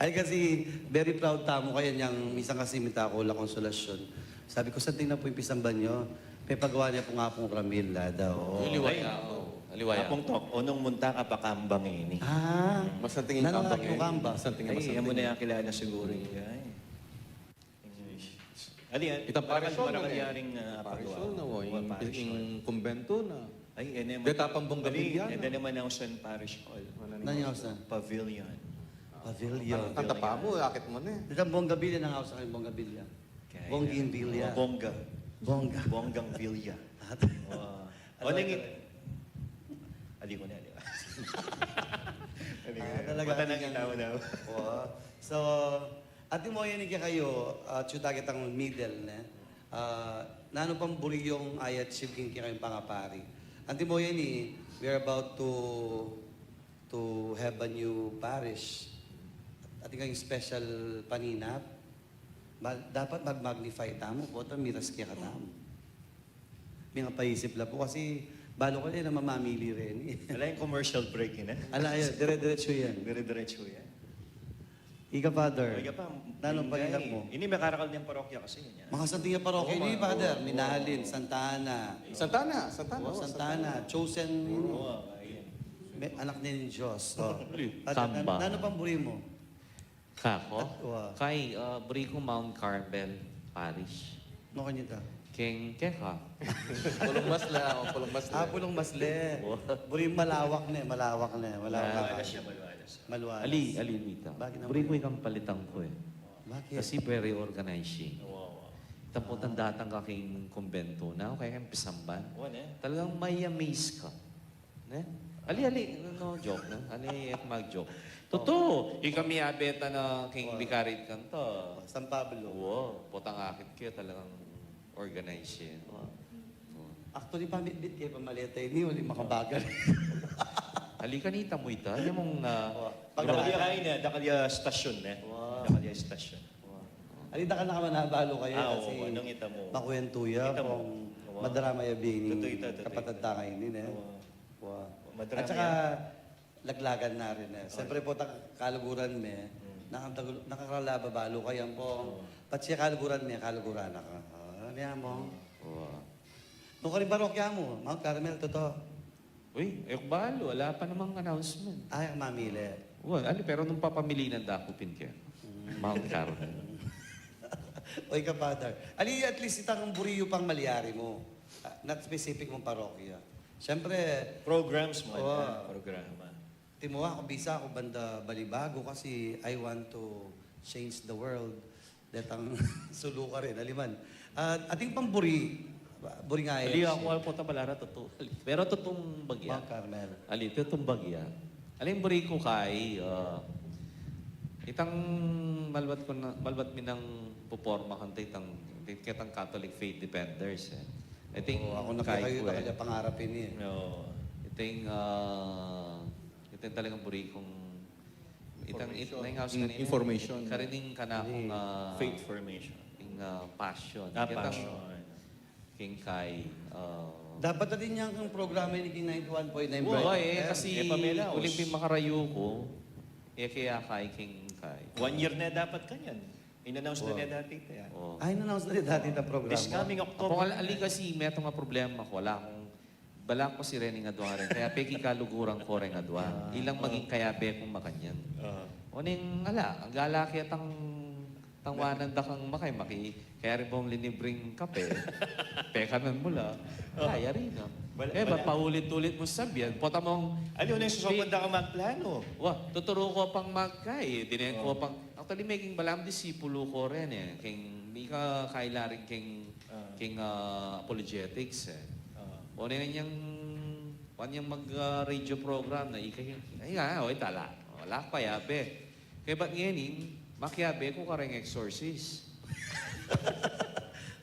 Ay, kasi very proud tamu kaya niyang minsan kasi mita ku La Consolacion. Sabi ku, "Santing na pu ing pisamban yu?" Pepagawa ne pu nga pung ramil, ada, o. Aliwa ya. Aliwa ya. Apung Tok, o nung munta ka pa kambang ini. Ah, masanting ing kambang ini. Masanting ing kambang. Ay, amu na yang kilala siguru ini. Ali, itang parisyon, marakal, marakal ya ring, ah, parisyon na, o, ing kumbento na. Ay, e ne man. Deta pang bonggabilya na. E ne man, Ausan Parish Hall. Nanu ing Ausan? Pavilion. Pavilion. Kanta pa mu, akit mu ne. Detang bonggabilya, nanu ing Ausan king bonggabilya? Bonggabilya. Bongga. Bongga. Bonggang bilya. O, nang it-, ali ku na, ali ku na. Talaga. Mata nang ita mu na. So, Atin mu yan kekayu, ah, atyu ta ketang middle, ne? Ah, nanu pang buri yung i-achieve king kekayung pangapari? Atin mu yan, we are about to, to have a new parish. Atin kang special paninap. Ma-, dapat mag-magnify tamu, potang miras kekatamu. Mingapaisip la pu kasi balu ku la nung mamamili reni. Ala, ing commercial break ini. Ala, yan. Dire-diretsu yan. Dire-diretsu yan. Ika, Father. O, ika pa, nanu pang paninap mu? Ini mekarakal ne ing parokya kasi, e. Makasanting ya parokya ini, Father. Minalin, Santa Ana. Santa Ana, Santa Ana. O, Santa Ana. Chosen. O, ayan. Anak ne ning Dios. O. Father, nanu pang buri mu? Kaku? Kay, ah, buri ku Mount Carmel Parish. Nanu kanita? Keng, keka. Pulung Masle, o, Pulung Masle. Ah, Pulung Masle. Buri mu malawak ne, malawak ne, malawak. Malualas ya, malualas. Malualas. Ali, ali, Mita. Bakit naman? Buri ku ikang palitan ku, e. Bakit? Kasi very organizing. Wow, wow. Itang potang datang ka king kumbento na, o kaya king pisamban. Talagang mai-amaze ka. Ne? Ali, ali, no, joke, ne? Ali, e ku mag-joke. Tutu, ikami abeta na king bikari kanta. San Pablo. Wow, potang akit ke, talagang organized ya. Actually, pamitbit ke pamaleta ini, uli makabagal. Ali, kanita mu ita, yan mung, ah, dakal ya kain, e, dakal ya stasyon, e. Dakal ya stasyon. Ali, dakal na ka man abalu kaya kasi makwentu ya, kung madrama ya bini, kapatad ta kaini, ne? Wa. At saka, laglagan na rin, e. Siyempre potang kaluguran me, Nakakaralan balu kayu, Ampong. Oo. Patse kaluguran me, kaluguran na ka. Ah, niya mo. Oo. Nung karin parokya mu, Mount Carmel, tutu. Uy, e ku balu, ala pa namang announcement. Ay, ang mamili. Wa, ali, pero nung papamilinan da ku pin ke. Mm. Mount Carmel. Uy, ka, Father. Ali, at least itang buri yu pang malyari mu. Ah, not specific mung parokya. Siyempre, programs mu, oo. Programa. Timuwa ku bisa ku banda Balibago kasi I want to change the world. Detang sulu karin, aliman. At ating pamburi, buri nga. Ali, e, aku, alam ku, ta balu ra tutu. Pero tutung bagya. Mount Carmel. Ali, tutung bagya. Aling buri ku kai, ah, itang malbat ku na, malbat mi nang puporma kanta itang, itang Catholic Faith Defenders, e. Itang, oo, aku na kai kayu, ku, e, kaya pangarap ini, e. Oo. Itang, ah, Ito yung talagang buri kung itang, it-, information. Information. Karining kanakung, ah, faith formation. Ing, ah, passion. Ah, passion. King kai, ah, dapat na din yang programa ini king ninety one point nine Bright F M. Kasi e, pamela, uling pin makarayu ku, e, kaya kai king kai. One year na dapat kanyan. In-announce na ne dati ita, e. Oo. Ay, in-announce na ne dati ita programa. This coming October. Apo, al-, ali kasi metung a problema ku, ala kung, bala ku kasi reng adwa rin. Kaya pekikaluguran ku reng adwa. Ah. Ilang maging kayabe kung makanyan. Ah. Oning, ala, ang gala kaya tang, tangwanan da kang makay, maki, kaya rin bang linibring kape. Pekanan mu la. Ah. Kaya rin, no? Bala-, e, ba't bala- paulit-ulit mu sabian? Pota mong, ali, uneng susopan da kang magplano. Wa, tuturu ku pang magkai. Dinen ku pang Actually, maging balamu disipulu ku rin, e. King, mika kaila rin king, ah, king, ah, apologetics, e. Ah. O, na yang, kwan yang mag, ah, radio program na ika, ay nga, o, itala. O, ala ku kayabe. Kaya ba't ngeni, makiabe ku kareng exorcist?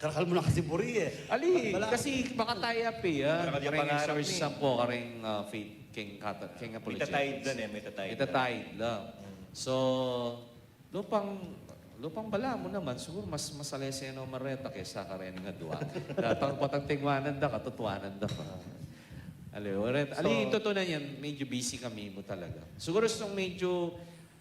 Karakal mu na kasi buri, e. Ali, bala- kasi makataya pe, a. Karakal yang kareng pangarap exorcist ni. Ampo kareng, ah, faith, king kata-, king apologetics. Mitatayid lang, e, mitatayid lang. Mitatayid lang. Mm. So, lupang, lupang balamu naman, siguru mas masalese no man reta kesa kareng adwa. Datang patang tingwanan da, katutuanan da pa. Ali, oret, ali, so, ing tutu na yan, medyo busy kami mu talaga. Siguru sung medyo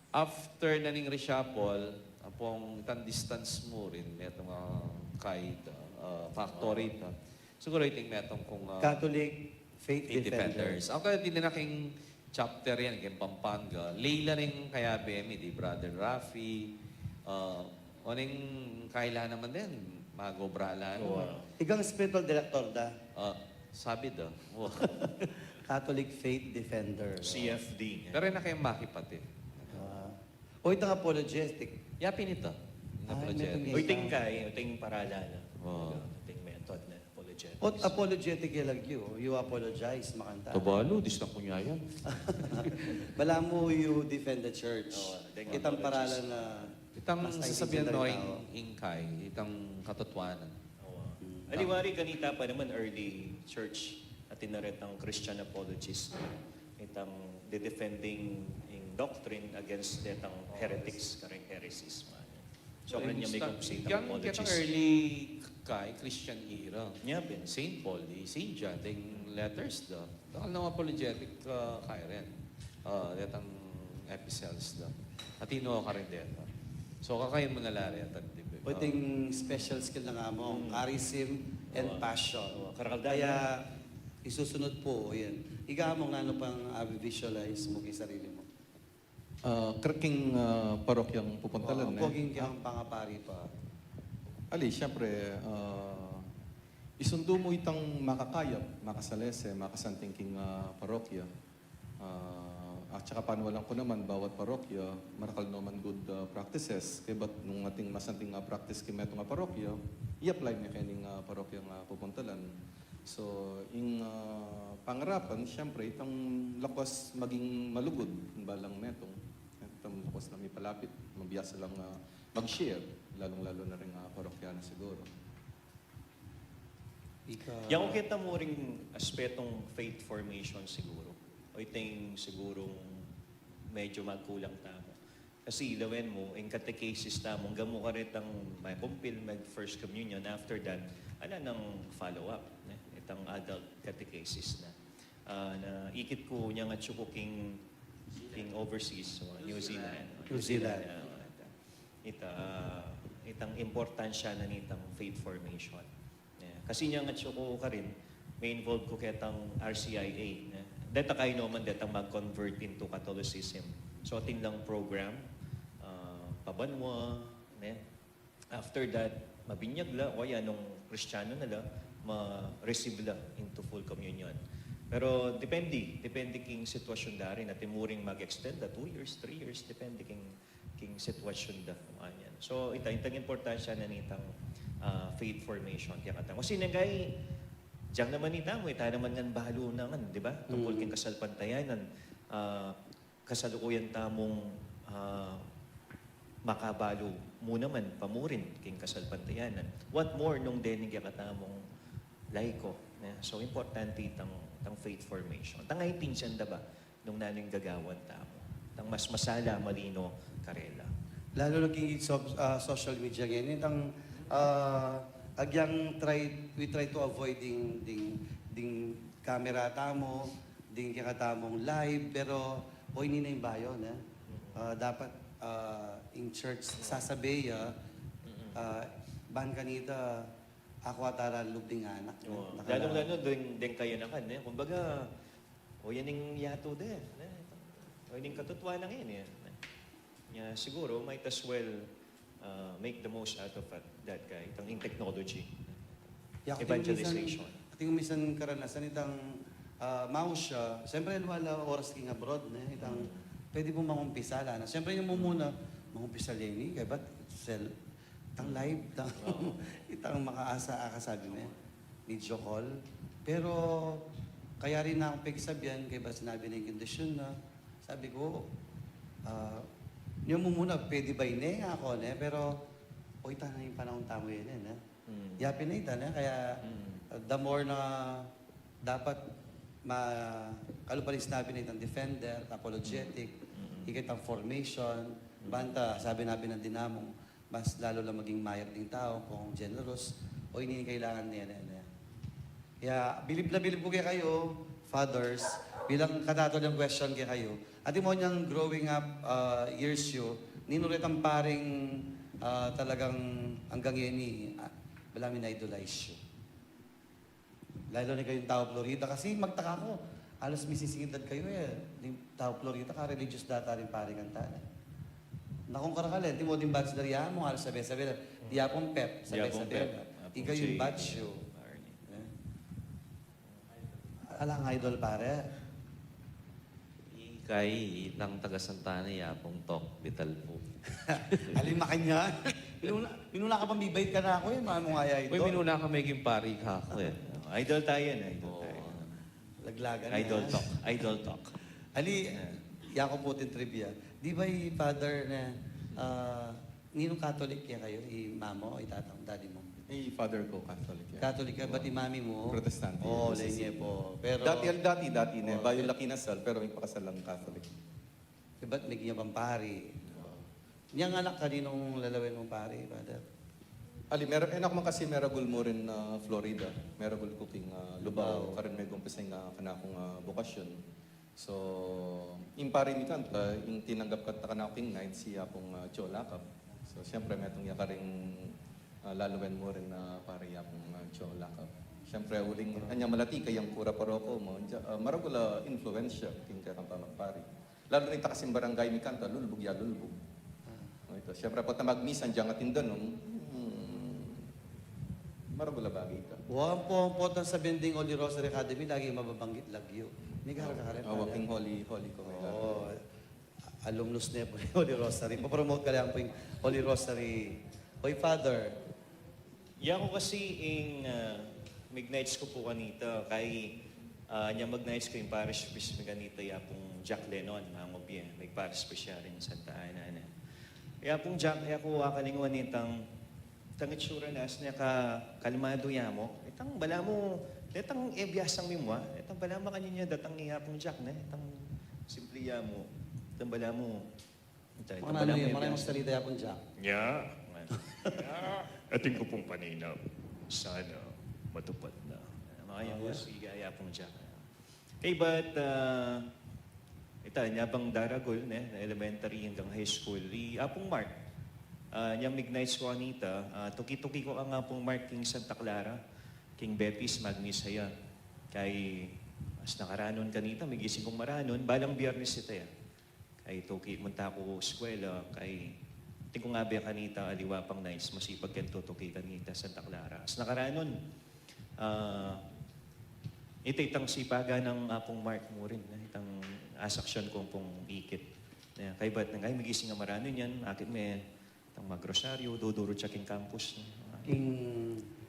after na ning reshuffle, ampong itang distance mu rin, metung a kaida, ah, factor ita. Siguro iting metung kung, ah, Catholic Faith Faith Defenders. Defenders. Ako, di na king chapter yan, king Pampanga. Lay la ring kayabe mi, di Brother Rafi, ah, o ning kaila naman din, magobra la naman. Wow. Ikang spiritual director da? Ah, sabi da. Wow. Catholic Faith Defenders. C F D. Pero na kayong makipatid. Ah. O, itang apologetic. Yapin ita. Ay, apologetic. Metung a. O, iting kai, iting parala na. Oo. Iting method na apologetic. O, apologetic ya lagyu. You apologize, makanta. Tabalu, distan ku nya yan. Balamu you defend the church. Oo, iting apologies. Itang paralan na itang mas sasabian no, ing kai, itang katotohanan. Oo. Mm. Aliwa rin, kanita pa naman, early church, atin na retang Christian apologist, itang de-defending ing doctrine against detang heretics, kareng heresies, man. So, kanya may kung sitang apologist. Yang early kai Christian era. Nya pin. Saint Paul, di Saint John, ding letters da. Dakal na apologetic, ah, kai rin. Ah, detang epistles da. At ino ka rin deta. So, kakayan mu na la rin, at di ba? Pwedeng special skill na nga mu, charism and passion. Oo, karakal da. Kaya, isusunod pu yan. Ika mu, nanu pang, ah, visualize mu king sarili mu? Ah, kar-, king, ah, parokyang pupuntalan, oo, ne? Poging kayang pangapari pa. Ali, siyempre, ah, isundu mu itang makakayap, makasalese, makasanting king, ah, parokya. Ah, at saka paniwalan ku naman, bawat parokya, marakal no man good, ah, practices. Kaybat nung atin masanting, ah, practice king metung a parokya, i-apply me kening, ah, parokyang, ah, pupuntalan. So, ing, ah, pangarapan, siyempre, itang lakas maging malugud ing balang metung. Itang lakas na mipalapit, mabiasa lang, ah, mag-share, lalung-lalu na ring, ah, parokyano siguru. Ika- Yang kita mu ring aspetong faith formation siguru. O iting sigurung medyo magkulang tamu. Kasi lawen mu, ing catechesis tamu, anggang mu karetang makumpil, mag First Communion, after that, ala nang follow-up, ne? Itang adult catechesis na. Ah, na ikit ku nya nga atsu ku king, king overseas, so, New Zealand. New Zealand. Ah, Ita, itang importansya na nitang faith formation. Ne? Kasi nya nga atsu ku karin, me-involve ku ketang R C I A. Ne? Deta kayno man, detang mag-convert into Catholicism. So, atin lang program, ah, pabanua, ne? After that, mabinyag la, o kaya nung Kristiyano na la, ma-receive la into full communion. Pero depende, depende king sitwasyun da rin, atin mu ring mag-extend da, two years, three years, depende king, king sitwasyun da, mga yan. So, ita, itang importansya na nitang, ah, faith formation, kaya katang, kasi nang kay, dyan naman ita mu, ita naman ngan balu na ngan, di ba? Tungkol king kasalpantayanan, ah, kasalukuyan tamung, ah, makabalu mu naman pamurin king kasalpantayanan. What more nung dening kekatamung laiko, ne? So, importante itang, itang faith formation. Itang aintindian da ba nung nanu ing gagawan tamu? Itang mas masala, malino karela. Lalu na king so-, ah, social media ngeni, itang, ah, agyang try, we try to avoid ding, ding, ding camera tamu, ding kekatamung live, pero, o, ini na ing bayu, ne? Ah, dapat, ah, ing church sasabi ya, ah, ban kanita, aku ata ralub ding anak, ne? Lalung-lalu ding, ding kayanakan, ne? Kumbaga, o, yan ing yatu de, ne? O, yan ing katutuanan ngeni, ne? Nya, siguro, might as well, uh, make the most out of it, that guy, itang ing technology. Ya, atin minsan, evangelization. Atin minsan karanasan itang, ah, maus ya, siyempre, wala oras king abroad, ne? Itang, pwede pung mangumpisa la na. Siyempre, ing mumuna, mangumpisa la ini, kaya ba't cell, itang live, itang, itang makaasa, akasabi ne, video call. Pero, kaya rin na akung pagsabian, kaya ba't sinabi na ing kondisyon na, sabi ku, ah, nya mumuna, pwede ba ini? Aku, ne? Pero, o, ita na ing panaun tamu yan, eh, ne? Yapin na ita, ne? Kaya, ah, the more na dapat ma-, kalupa ning sinabi na itang defender, apologetic, ikit ang formation, banta, sabi na binang dinamong, mas lalo lang maging mayap ding tau, kung generous, o ini ing kailangan niya, niya, niya. Kaya, bilib na bilib ku kekayu, fathers, bilang katatod yang question kekayu. Atin mu nyang growing up, ah, years yu, ninu retang paring, ah, talagang anggang ngeni, ah, balamu in-idolize yu? Lalo na kayung tau Florida, kasi magtaka ku, alas misising edad kayu, eh. Ding tau Florida, ka-religious data ring pari kanta, eh. Nakung karakal, eh, atin mu ding batch da ri amu, alas sabe-sabe la. Di Apung Pep, sabe-sabe la. Ikayung batch yu. Eh. Alang idol, pare? Ikay, itang taga Santa Ana, i Apung Tok Vitalpo. Alin makanyan? Minuna, minuna ka pang bibait kanaku, eh, manu nga ya, idol? Uy, minuna ka meging pari kaku, eh. Idol tayu, idol tayu. Laglagan na. Idol Tok, Idol Tok. Ali, yaku puting trivia. Di ba i Father na, ah, ninung Catholic ya kayu? I mama mu, i tata mu, daddy mu? I father ku, Catholic ya. Catholic ya, but i mami mu? Protestante. O, lenya pu. Pero dati, dati, dati ne, bayu la kinasal, pero mipakasal lang Catholic. Ba't meging ya pang pari? Nyang anak, kaninung lalawen mung pari, Father? Ali, mera-, anak mu kasi meragul mu rin, ah, Florida. Meragul ku king, ah, Lubao. Lubao. Karin megumpisa ing, ah, kanakung, ah, bokasyon. So, ing pari mi kanta, ing tinanggap kanta kanaku king Knights, i Apung, ah, Joe Lacap. So, siyempre, metung ya karing, ah, lalawen mu rin na pari, i Apung, ah, Joe Lacap. Siyempre, uling, anya malati ka yang kura paroko mu, ja-, ah, maragul a influensya king kekang pamagpari. Lalu na ita kasing barangay mi kanta, lulbug ya lulbug. O, ita. Siyempre, pota magmisan, dyan atin danum, hmm, maragul a bage ita. Wa, ampo, ampo, tang sabian ding Holy Rosary Academy, lagi mababanggit lagyu. Mikahal ka karin, Father? King Holy, Holy ku. O, alumnus ne pu ning Holy Rosary. Pa-promote ka lang pu ning Holy Rosary. Oy, Father. Yaku kasi ing, ah, mig-Knights ku pu kanita, kay, ah, nya mag-Knights ku ing parish priest mi kanita, i Apung Jack Lennon, mangubie, mig-parish priest ya ring Santa Ana, ne. I Apung Jack, yaku akalingwan itang, itang itsura na, as ne ka, kalmadu ya mu. Itang balamu, itang e biasang mi mu, ah. Itang balamu makanyan ya datang i Apung Jack, ne. Itang simple ya mu. Itang balamu, Itang, itang balamu ya biasa. Makananu ya, makananu ya magsalita i Apung Jack? Nya, atin ku pung paninap, sana matupad na. Makayang, o, ya, sige, i Apung Jack. Kaybat, ah, ita, nya pang daragul, ne, na elementary hanggang high school, i Apung Mark. Ah, nyang mig-nights ku kanita, ah, tuki-tuki ku kang Apung Mark king Santa Clara, king Betis, magmisa ya. Kay, as nakaranun kanita, migising kung maranun, balang Biyernes ita ya. Kay tuki, munta ku eskwela, kay, tingkung abe kanita, aliwa pang nights, masipag keng tutuki kanita, Santa Clara. As nakaranun, ah, ita itang sipagan nang Apung Mark mu rin, eh, itang asaksyon kung pung ikit. Eh, kaybat nang, ay, migising a maranun yan, akit me, itang magrosaryo, dudurut ya king campus. King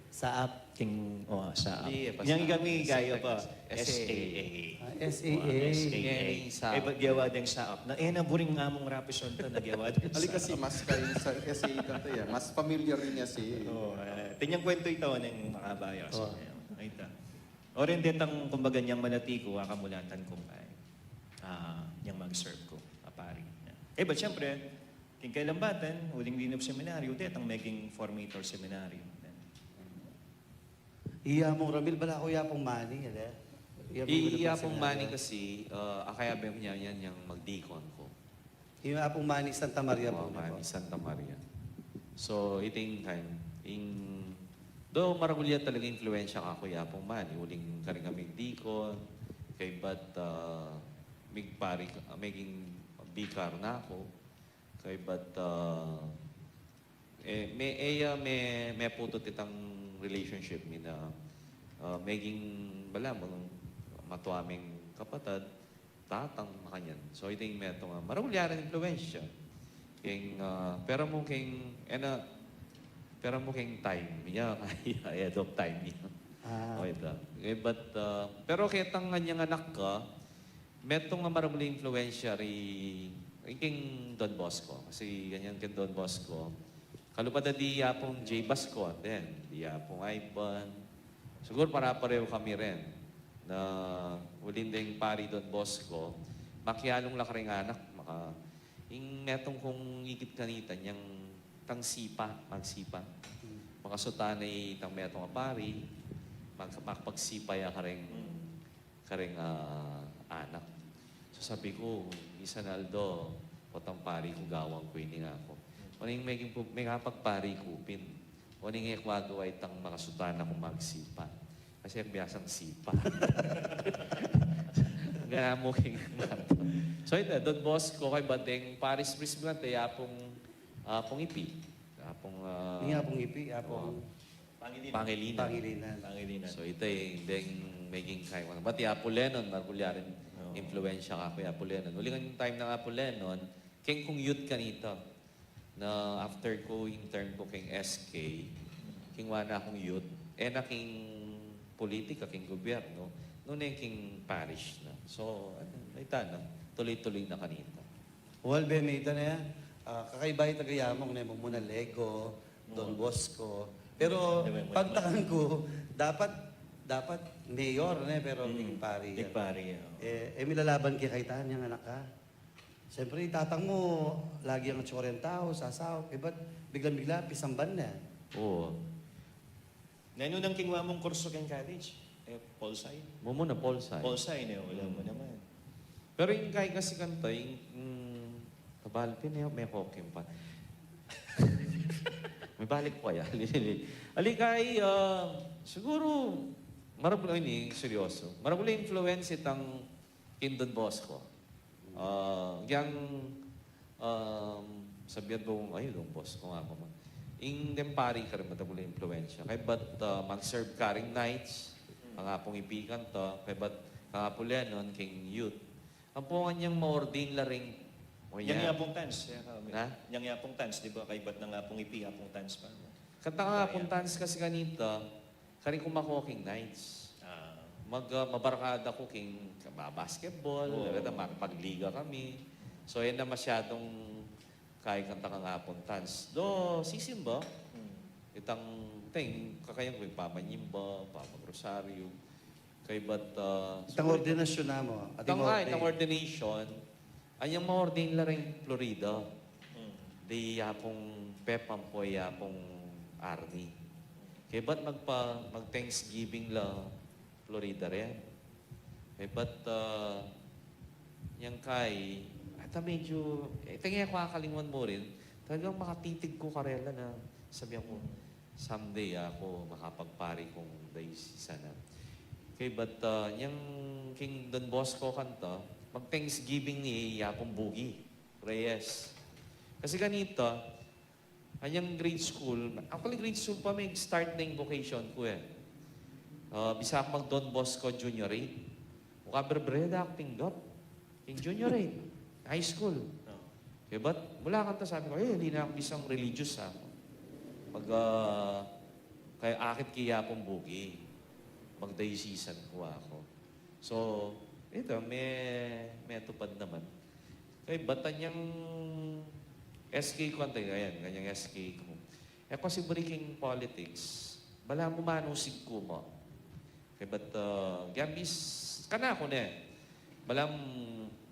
saap. King, oh, saap. Hindi, eh, basta Yang kami S A gaya pa, S A A. S A A. Ah, S A A. Oh, S A A. Ngeni, saap. Eh, ba't gawa deng saap? Na, eh, na buring among rapisan ta, nagawa deng Ali saap. Kasi mas kayo sa S A A kanta ya. Mas familiar rin niya si Oh, eh, tinyang kwento ito ng makabaya. Oh. Ay, ta. O rin detang, kumbaga, nyang malati ku, akamulatan kung kay, ah, nyang mag-serve ku, a pari. Eh, but syempre, king kailambatan, uling linub seminaryo, detang meging formator seminaryo. Iya mung Ramil, bala ku iya pung Mani, ele? Iya mung I, Ramil iya pung seminaryo. Mani kasi, ah, akaya be ku niya yan, yang magdikon ku. Yung Apung Mani Santa Maria Oh, po, Mani po. Santa Maria. So, iting kan, ing, do maragul ya talaga influensya kaku ya Apung Mani, uling karing kaming dikon, kaybat, ah, migpari, ah, meging bikar na ku, kaybat, ah, eh, me, eya, me, meputut itang relationship mi na, ah, meging, bala mu, matua ming kapatad, tatang, makanyan. So, iting metung a maragul ya ring influensya. King, ah, pera mu king, ena, pera mu king time ya, kaya ahead of time ya. Ah. O, ita. Eh, but, ah, pero ketang nganyang anak ka, metung a maragul a influensya ri, king Don Bosco. Kasi ganyan king Don Bosco. Kalupad a di Apung J. Bascon din, di Apung Ivan. Siguru para pareho kami rin na uling deng pari Don Bosco, makialung la karing anak, maka, ing metung kung ikit kanita, nyang tang sipa, magsipa. Hmm. Makasutan na itang metung a pari, mag-, makapagsipa ya karing Hmm. karing, ah, anak. So sabi ku, misan aldo, potang pari ku, gawan ku ini, ngaku. Uling meging pu-, meging pagpari ku pin. Uling e ku agawa itang makasutan aku magsipa. Kasi e ku biasang sipa. Gana mu king mato. So ita, Don Bosco, kaybat deng parish priest mu, ita Apung, Apung Ipi. Apung, ah, Ini Apung Ipi, Apung oh. Pangilinan. Pangilinan. Pangilinan. Pangilinan. So, ita e, deng meging kaybat i Apu Lenon, maragul ya rin Oo. influensya kaku i Apu Lenon. Uling time nang Apu Lenon, keng kung youth kanita, na after ku intern ku keng S K, keng wa na kung youth, e na keng politika, keng gobyerno, nune keng parish na. So, ano, ita na, tuloy-tuloy na kanita. Well, Ben, ita na yan. Ah, kakaiba ita gayamung, ne, mumuna Lego, Don Bosco. Pero, Hindi, hindi, hindi. pantangan ku, dapat, dapat mayor, ne, pero Mm, king pari. king pari, oo. Eh, eh, milalaban ke kayta, nyang anak ka. Siyempre, tatang mu, lagi yang tsuren tau, sasaw. Eh, ba't biglang-bigla, pisamban na? Oo. Nanu nang kinwa mung kurso keng college? Eh, pol sci. Mumuna pol sci. Pol sci, ne, wala Hmm. mu naman. Pero ing kay kasi kanta, ing, mm, kabal pin, eh, me kokim pa. Mibalik ku kaya. Ali, ali. Ali kay, ah, siguru, maragul ini, seryoso. Maragul influence itang king Don Bosco. Ah, yang, um, sabian ku, ay, Don Bosco, ngaku man. Ing deng pari karin, maragul influensya. Kaybat, ah, mag-serve karing nights, kang Apung Ipi kanta, kaybat kang Apu Lenon, king youth. Ampo ngan yang ma-ordain la ring, o Yang yan. Apung Tans, ya, kami. Ha? Yang Apung Tans, di ba? Kaybat nang Apung Ipi, Apung Tans pa. Kanta kang Apung Tans kasi kanita, karin kumakoking nights. Ah. Mag, ah, mabarkada ku king, ba-, basketball, Oo. Talaga, makipagliga kami. So, yan na masyadong kay kanta kang Apung Tans. Do, sisimba. Hmm. Itang, itang, kakayan ku, pamanyimba, pamagrosaryo. Kaybat, ah, Itang siguro ordinasyon na mu, itang, ah, itang ordination, anyang ma-ordain la ring Florida. Hmm. Di Apung Pep ampo i Apung Arnie. Kaybat magpa-, mag-Thanksgiving la Florida rin. Kaybat, ah, yang kay, ata medyo, eh, ita e ku kakalingwan mu rin, Talagang makatitig ku karela na sabian ku, "Someday aku makapagpari kung dayusisan na." Kaybat, ah, yang king Don Bosco kanita, mag-Thanksgiving ne i Apung Bugi Reyes. Kasi kanita, anyang grade school, actually grade school pa me-start na ing vocation ku e. Ah, bisa ku mag-Don Bosco Junior Aid. Uka, berbereda ku tinggap king Junior Aid, high school. Oo. Kaybat, mula kanita sabi ku, "Eh, ali na ku bisang religious, ah." Pag, ah, kaya akit ki Apung Bugi, magdayusisan ku, aku. So, ita, me-, metupad naman. Kaybat anyang S K ku, ante, ayan, anyang S K ku. E ku kasi buri king politics, balamu manusig ku mu. Kaybat, ah, gambis, kanaku ne. Balamu,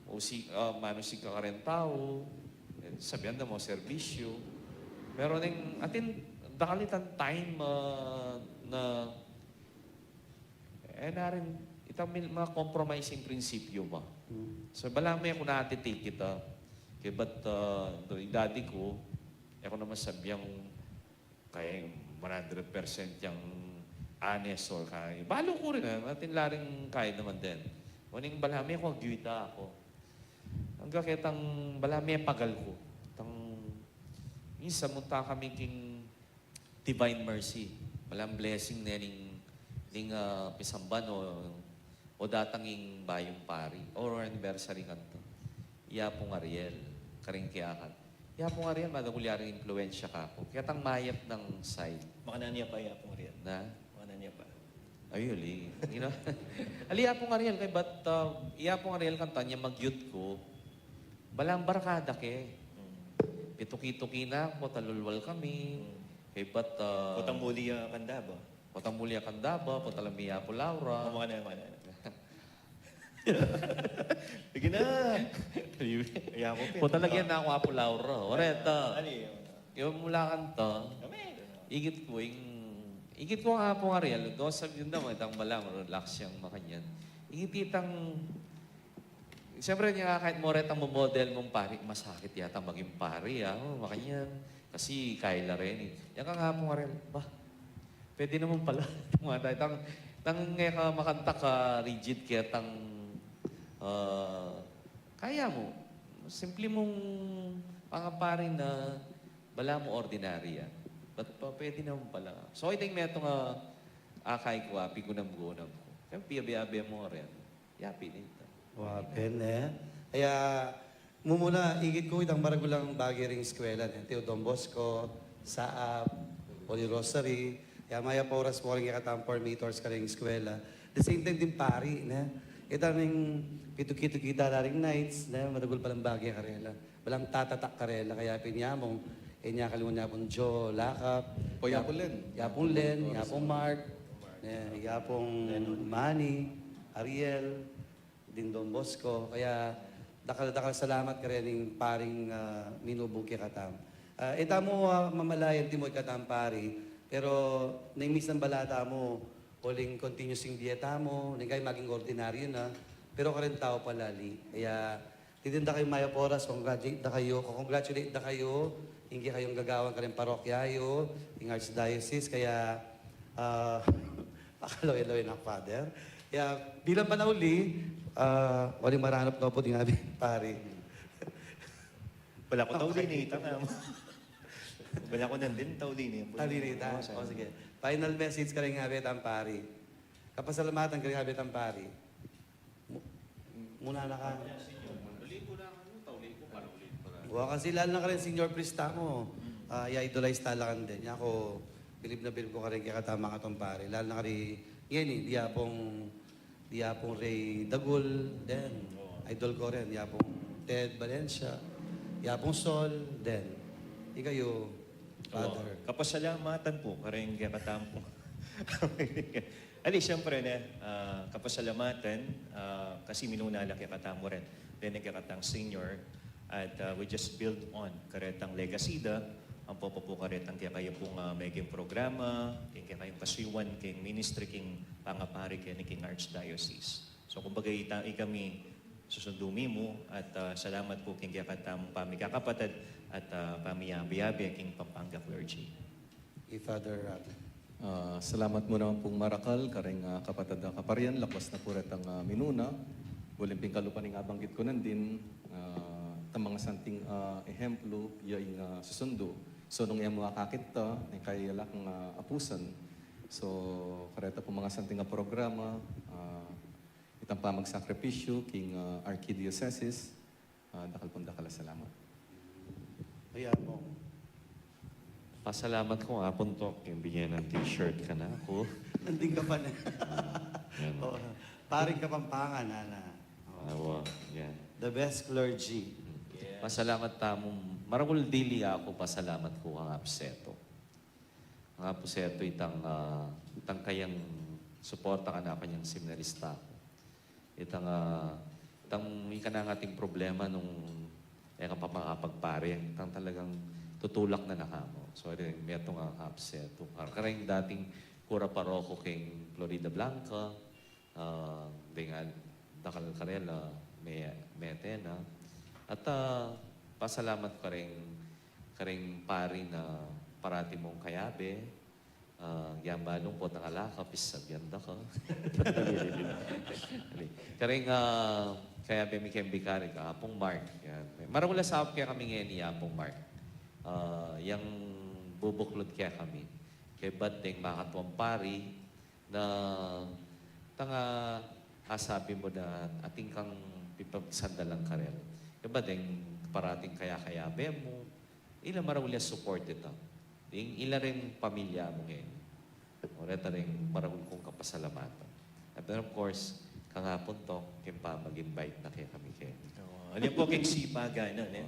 usi-, ah, manusig ka kareng tau, e, sabian da mu serbisyu. Pero neng, atin, dakal itang time, ah, na, e, na rin, itang mil-, mga compromising prinsipyu mu. Hmm. So, balamu e ku natitik ita. Kaybat, ah, i dadi ku, e ku naman sabiang kaya one hundred percent yang honest or kaya. Balu ku rin, e, atin la ring kaya naman din. Uling balamu e ku agyu ita, aku. Angga ketang balamu e pagal ku. Tang, minsan munta kami king Divine Mercy. Balamu blessing ne ning, ning, ah, pisamban o, o datang ing bayung pari. Or anniversary kanita. I Apung Ariel, karing kiyakat. I Apung Ariel, madagul ya ring impluensya kaku. Ketang mayap nang side. Makananu ya pa i Apung Ariel? Na? Makananu ya pa? Ay, uli. You know? Ali, i Apung Ariel, kaybat, ah, i Apung Ariel kanita, anyang mag-youth ku, balamu barkada ke. Hmm. Pituki-tuki na ku, talulwal kami. Hmm. Kaybat, ah, potang muli ya kanda ba? Potang muli ya kanda ba? Potang muli ya Apu Laura. O, makananu, makananu. Sige na. Iya ku, pin. Potang lagyan na ku Apu Laura. Oreta. Ali, yung mula kanita, kami. Igit ku, ing, igit ku nga Apung Ariel, do sabi yun naman, itang balamu, relax yang makanyan. Igit itang, siyempre, nya, kahit mu retang model mung pari, masakit yata maging pari, ah, o, makanyan. Kasi kaya la rin, e. Yang kang Apung Ariel, ba, pwede naman pala. Tang, tang, e ka makanta ka rigid, ketang, ah, kaya mu. Simple mung pangapari na balamu ordinarya. But pa, pwede naman pala. So, I think metung a akay ku, api ku, namgunam ku. Kaya piyabe-abe mu rin. Yapi nita. Wa, pin, e. Kaya, mumuna, igit ku itang maragul a bage ring eskwela, ne? Tio Don Bosco, Saap, Holy Rosary. Kaya mayap a oras mu ring kekatang formators karing eskwela. The same time ding pari, ne? Itang pituki-tuki ta la ring nights, ne? Maragul palang bage karela. Balamu tatatak karela, kaya pin ya mu, e, nya kalinguan ya pung Joe Lakap, Apung Len. Ya pung Len, ya pung Mark, e, ya pung Manny, Ariel, ding Don Bosco. Kaya dakal-dakal salamat kareng paring, ah, minubug kekatamu. Ah, e tamu, ah, mamalayan antimong kekatang pari, pero neng misan bala tamu, uling continuous ing bie tamu, neng kaya maging ordinaryo na, pero kareng tau pala ali. Kaya, titinda kayu mayap a oras, congratulate da kayu, congratulate da kayu, ing kekayung gagawan kareng parokya yu, ing archdiocese, kaya, ah, pakalawe-lawe na, Father. Kaya, bilang panauli, ah, uling maranap no pu ding abe pari. Bala ku tauli ne, itang, bala ku nandin, tauli ne. Tauli ne, ta? O, sige. Final message kareng abe tang pari. Kapasalamatan kareng abe tang pari. Mu-, muna na ka. Wa, kasi lalu na kareng Senior Priest tamu. Ah, ya-idolize ta la kandin. Yaku, bilib na bilib ku kareng kekatang mangatong pari. Lalu na kari, ngeni, di Apung, di Apung Ray Dagul, then, idol ku rin, di Apung Ted Valencia, di Apung Sol, then, ikayu, Father. Kapasalamatan pu kareng kekatamu. Ali, siyempre, ne, ah, kapasalamatan, ah, kasi minuna la kekatamu rin. Then, kekatang senior, at, ah, we just build on karetang legacy da, ampo pa pu karetang kekayu pung, ah, meging programa, keng kekayung kasuyuan, keng ministry, keng pangapari, keni keng archdiocese. So, kumbaga, ita, ikami, susundu mi mu, at, ah, salamat pu keng kekatamung pamikakapatad, at, ah, pamiyabe-yabe king Pampanga clergy. I Father Rafi. Ah, salamat mu naman pung marakal, kareng, ah, kapatad a kaparian, lakwas na pu retang, ah, minuna, uling pin kalupa ning abanggit ku nandin, ah, itang masanting, ah, ehemplu, ya ing, ah, susundu. So, nung e mu akakit ta, ning kaya la kang, ah, apusan. So, kareta pung masanting a programa, ah, itang pamagsakripisyu king, ah, Archidiocesis, ah, dakal pung dakal a salamat. Ayan mo. Pasalamat ku nga puntok, ing binye nang t-shirt kanaku. Nandin ka pa na. Yan. Oo. Paring Kapampangan, ana. Oo. Awa, yan. The best clergy. Pasalamat tamu. Maragul dili aku, pasalamat ku kang Apu Seto. Kang Apu Seto itang, ah, itang kayang suporta kanaku inyang seminarista ku. Itang, ah, itang ika na ing ating problema nung e ka pa makapagpari, itang talagang tutulak na na kamu. So, metung a Apu Seto. Kar-, kareng dating kura paroko king Floridablanca, ah, deng dakal karela, me-, mete na. At, ah, pasalamat kareng, kareng pari na parati mung kayabe, ah, yan balung potang ala ka, pisabian da ka. Kareng, ah, kayabe mi keng bikari ka, Apung Mark. Yan. Maragul a saup kekami ngeni, Apung Mark. Ah, yang bubuklud kekami. Kaybat deng makatuang pari, na itang, ah, asabi mu na atin kang pipagsandalan karela. Kaybat deng parating kaya-kayabe mu, ila maragul ya support ita. Deng ila ring pamilya mu ngeni. O, reta ring maragul kung kapasalamatan. And then, of course, kang Apung Tok, keng pamag-invite na kekami keni. Oo. Ano po, keng sipagan, ano, ne?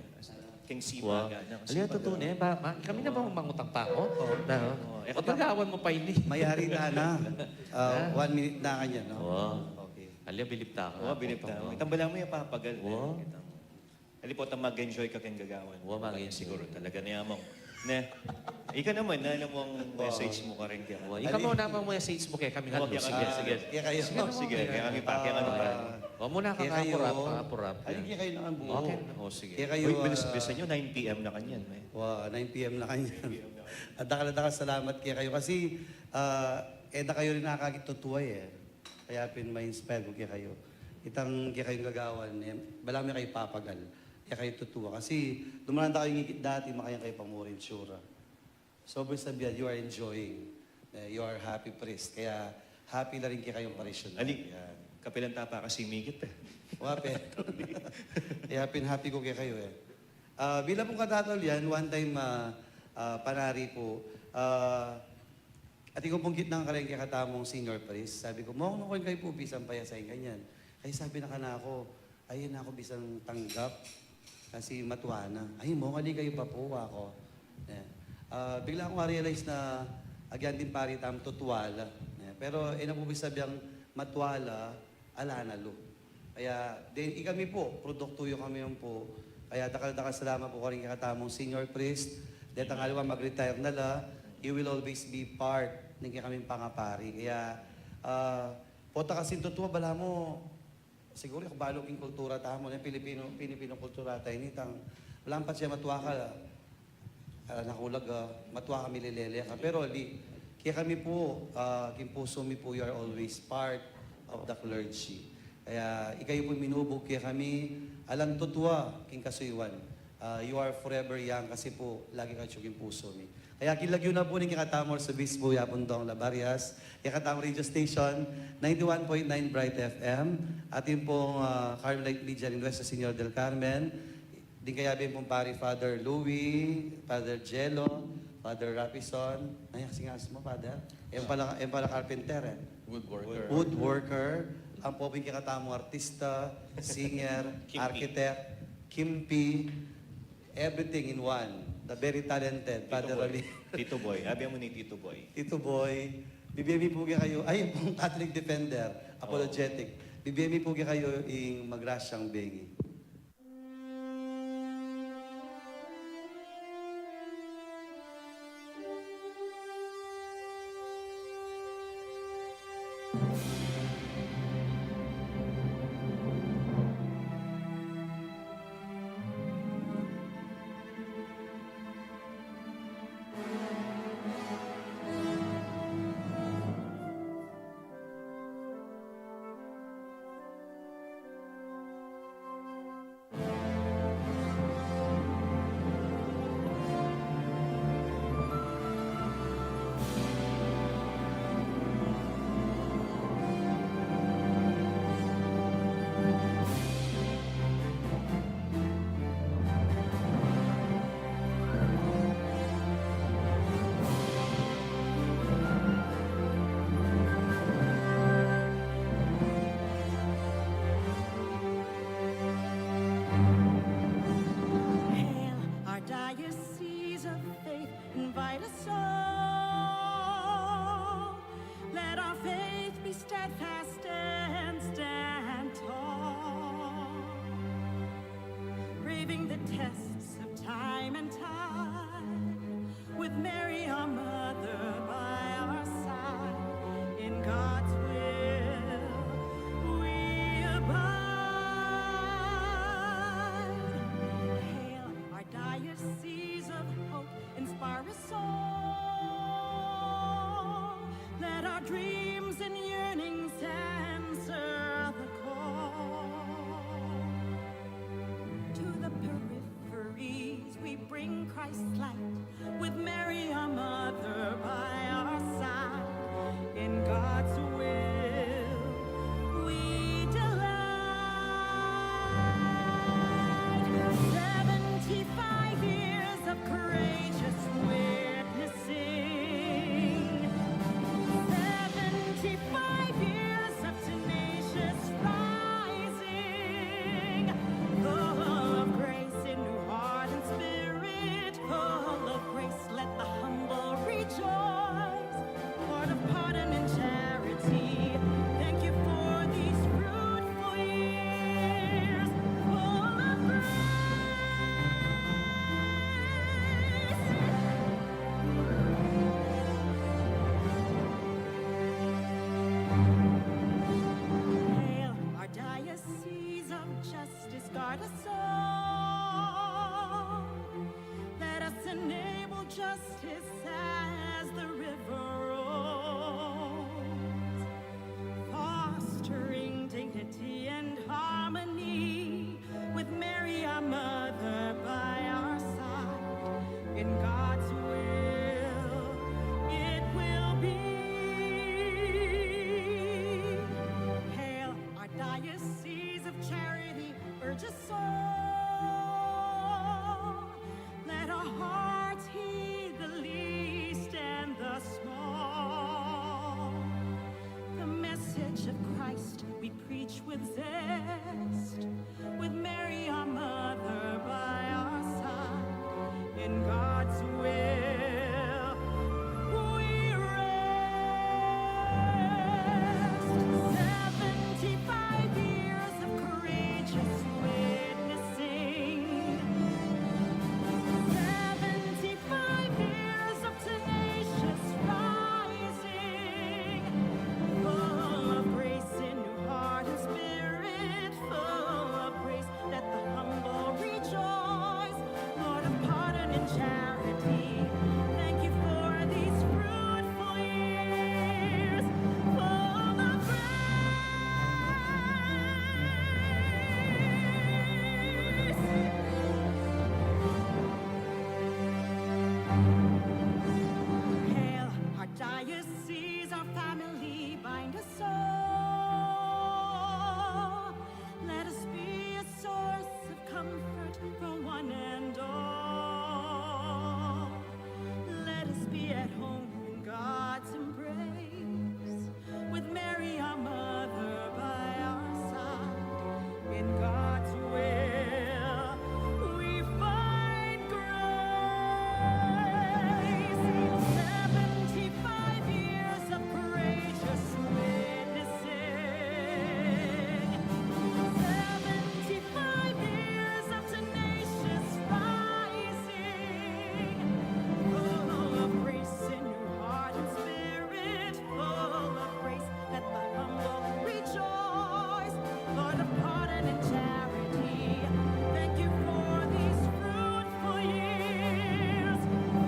Keng sipagan, ano? Alia, sipagan. Tutu ne, ba, ma-, kami na ba mangutang pa ako? Oo. Na, oo. E, o, gagawan mu pa ini. Mayari na, na. Ah, ha? One minute na kanya, no? Oo. Okay. Alia, bilib ta ka. Oo, bilib ta ka. Itang bala mu ya papagal, ne? Oo. Itang Halipot a mag-enjoy ka keng gagawan. Wa, mag-enjoy. Siguro talaga ni among. Ne? Ika naman, na, ano mung message mu kareng kaya? Wa, ika muna, message mu kekami. Wa, kaya sige, sige. Kaya kayo. Sige, sige, kaya kami pa, kaya ano pa? Wa, muna ka, kaya kayo. Apurap, apurap. Ay, kaya kayo naman, buo. Okay. O, sige. Kaya kayo, uy, bilis, ah, bilisan nyo, nine P M na kanyan, eh. Wa, nine P M na kanyan. At dakal-dakal salamat kaya kayo kasi, ah, e da kayu rin nakakit tutuwa, eh. Kaya pin ma-inspire ku kekayu. Itang kekayung gagawan, e, balamu e kayu papagal. E kayu tutuwa. Kasi dumanan da kayung ikit dati, makanyan kayu pamuring tsura. So, ibig sabihin, you are enjoying. E, you are happy priest. Kaya happy na rin kekayung parishioner. Ali, yan. Kapilan ta pa kasi mikit, e. Wa, pero kaya pin happy ku kekayu, e. Ah, bilang pung katataulian, one time, ah, ah, panari pu, ah, atin ku pung kitnang kareng kekatamung senior priest. Sabi ku, "Mong, nung kayu pu, bisan pa ya sa kanyan." Kaya sabi na kanaku, "Ay, naku, bisan tanggap. Kasi matua na." "Ay, Mong, ali kayu pa pu," aku. E. Ah, bigla kung ma-realize na agyan ding pari tamu tutuwa la. E, pero e na pu ibig sabihin matua la, ala na lu. Kaya, deng ikami pu, produktu yu kami pu. Kaya dakal-dakal salamat pu karing kekatamung senior priest. Detang aliwa mag-retire na la, he will always be part ning kekaming pangapari. Kaya, ah, pota kasing tutuwa, balamu, siguru, e ku balu king kultura tamu, ne, Pilipino, Pilipino kultura ta ini, itang, balamu patse matua ka, ah, nakulaga, matua ka, milelele ka. Pero ali, kekami pu, ah, king pusu mi pu, you are always part of the clergy. Kaya ikayu pu minubug kekami, alang tutuwa king kasuyuan. Ah, you are forever young kasi pu, lagi ka atyu king pusu mi. Kaya king lagyu na pu ning kekatamung Arzobispu Yapun Dong Labarias, kekatamung radio station, ninety-one point nine Bright F M, atin pung, ah, Carmelite Media ning Nuestra Señora del Carmen, ding kayabe pung pari, Father Louis, Father Jello, Father Rapison. Ay, kasi nga mo, Father. Yan pala, yan pala carpenter, e. Woodworker. Woodworker. Ang pobing kekatamung artista, singer, kimpi, architect, kimpi, everything in one. The very talented, Father Raleigh. Tito Boy. Abi mu ni Tito Boy. Tito Boy. Bibie mi pu kekayu, ay, pung Catholic Defender, apologetic. Oo. Bibie mi pu kekayu ing magrasyang bengi. with zest, with Mary our mother by our side. In God's will we rest. Seventy-five years of courageous witnessing. Seventy-five years of tenacious rising. Full of grace in new heart and spirit, full of grace, let the humble rejoice. Lord of pardon and charity, thank you for these fruitful years, full of grace. Hail our diocese, our family, bind us all. Let us be a source of comfort for one and all. Let us be at home in God's embrace, with Mary our mother by our side. In God's will we find grace. Seventy-five years of courageous witnessing. Seventy-five years of tenacious rising. Full of grace in new heart and spirit, full of grace, let the humble rejoice. Lord of pardon and charity, thank you for these fruitful years,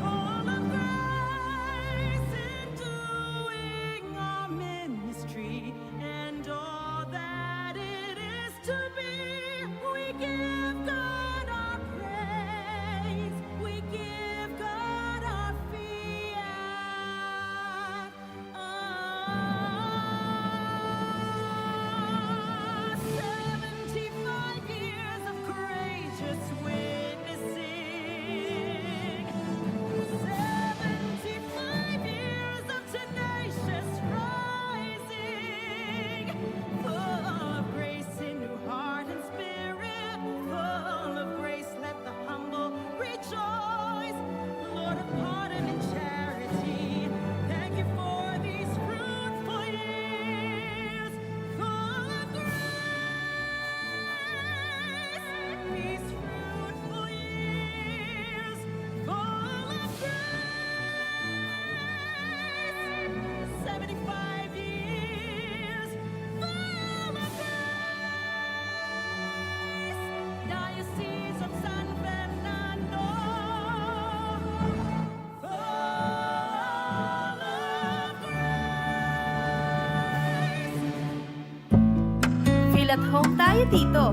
full of grace in doing our ministry and all that it is to be. We give God our praise, we give God our fiat. Ah, seventy-five years of courageous witnessing. Seventy-five years of tenacious rising. Full of grace in new heart and spirit. Full of grace, let the humble rejoice. Lord of pardon and charity, thank you for these fruitful years, full of grace. These fruitful years, full of grace. Seventy-five years, full of grace. Diocese of San Fernando, full of grace. Feel at home tayo dito.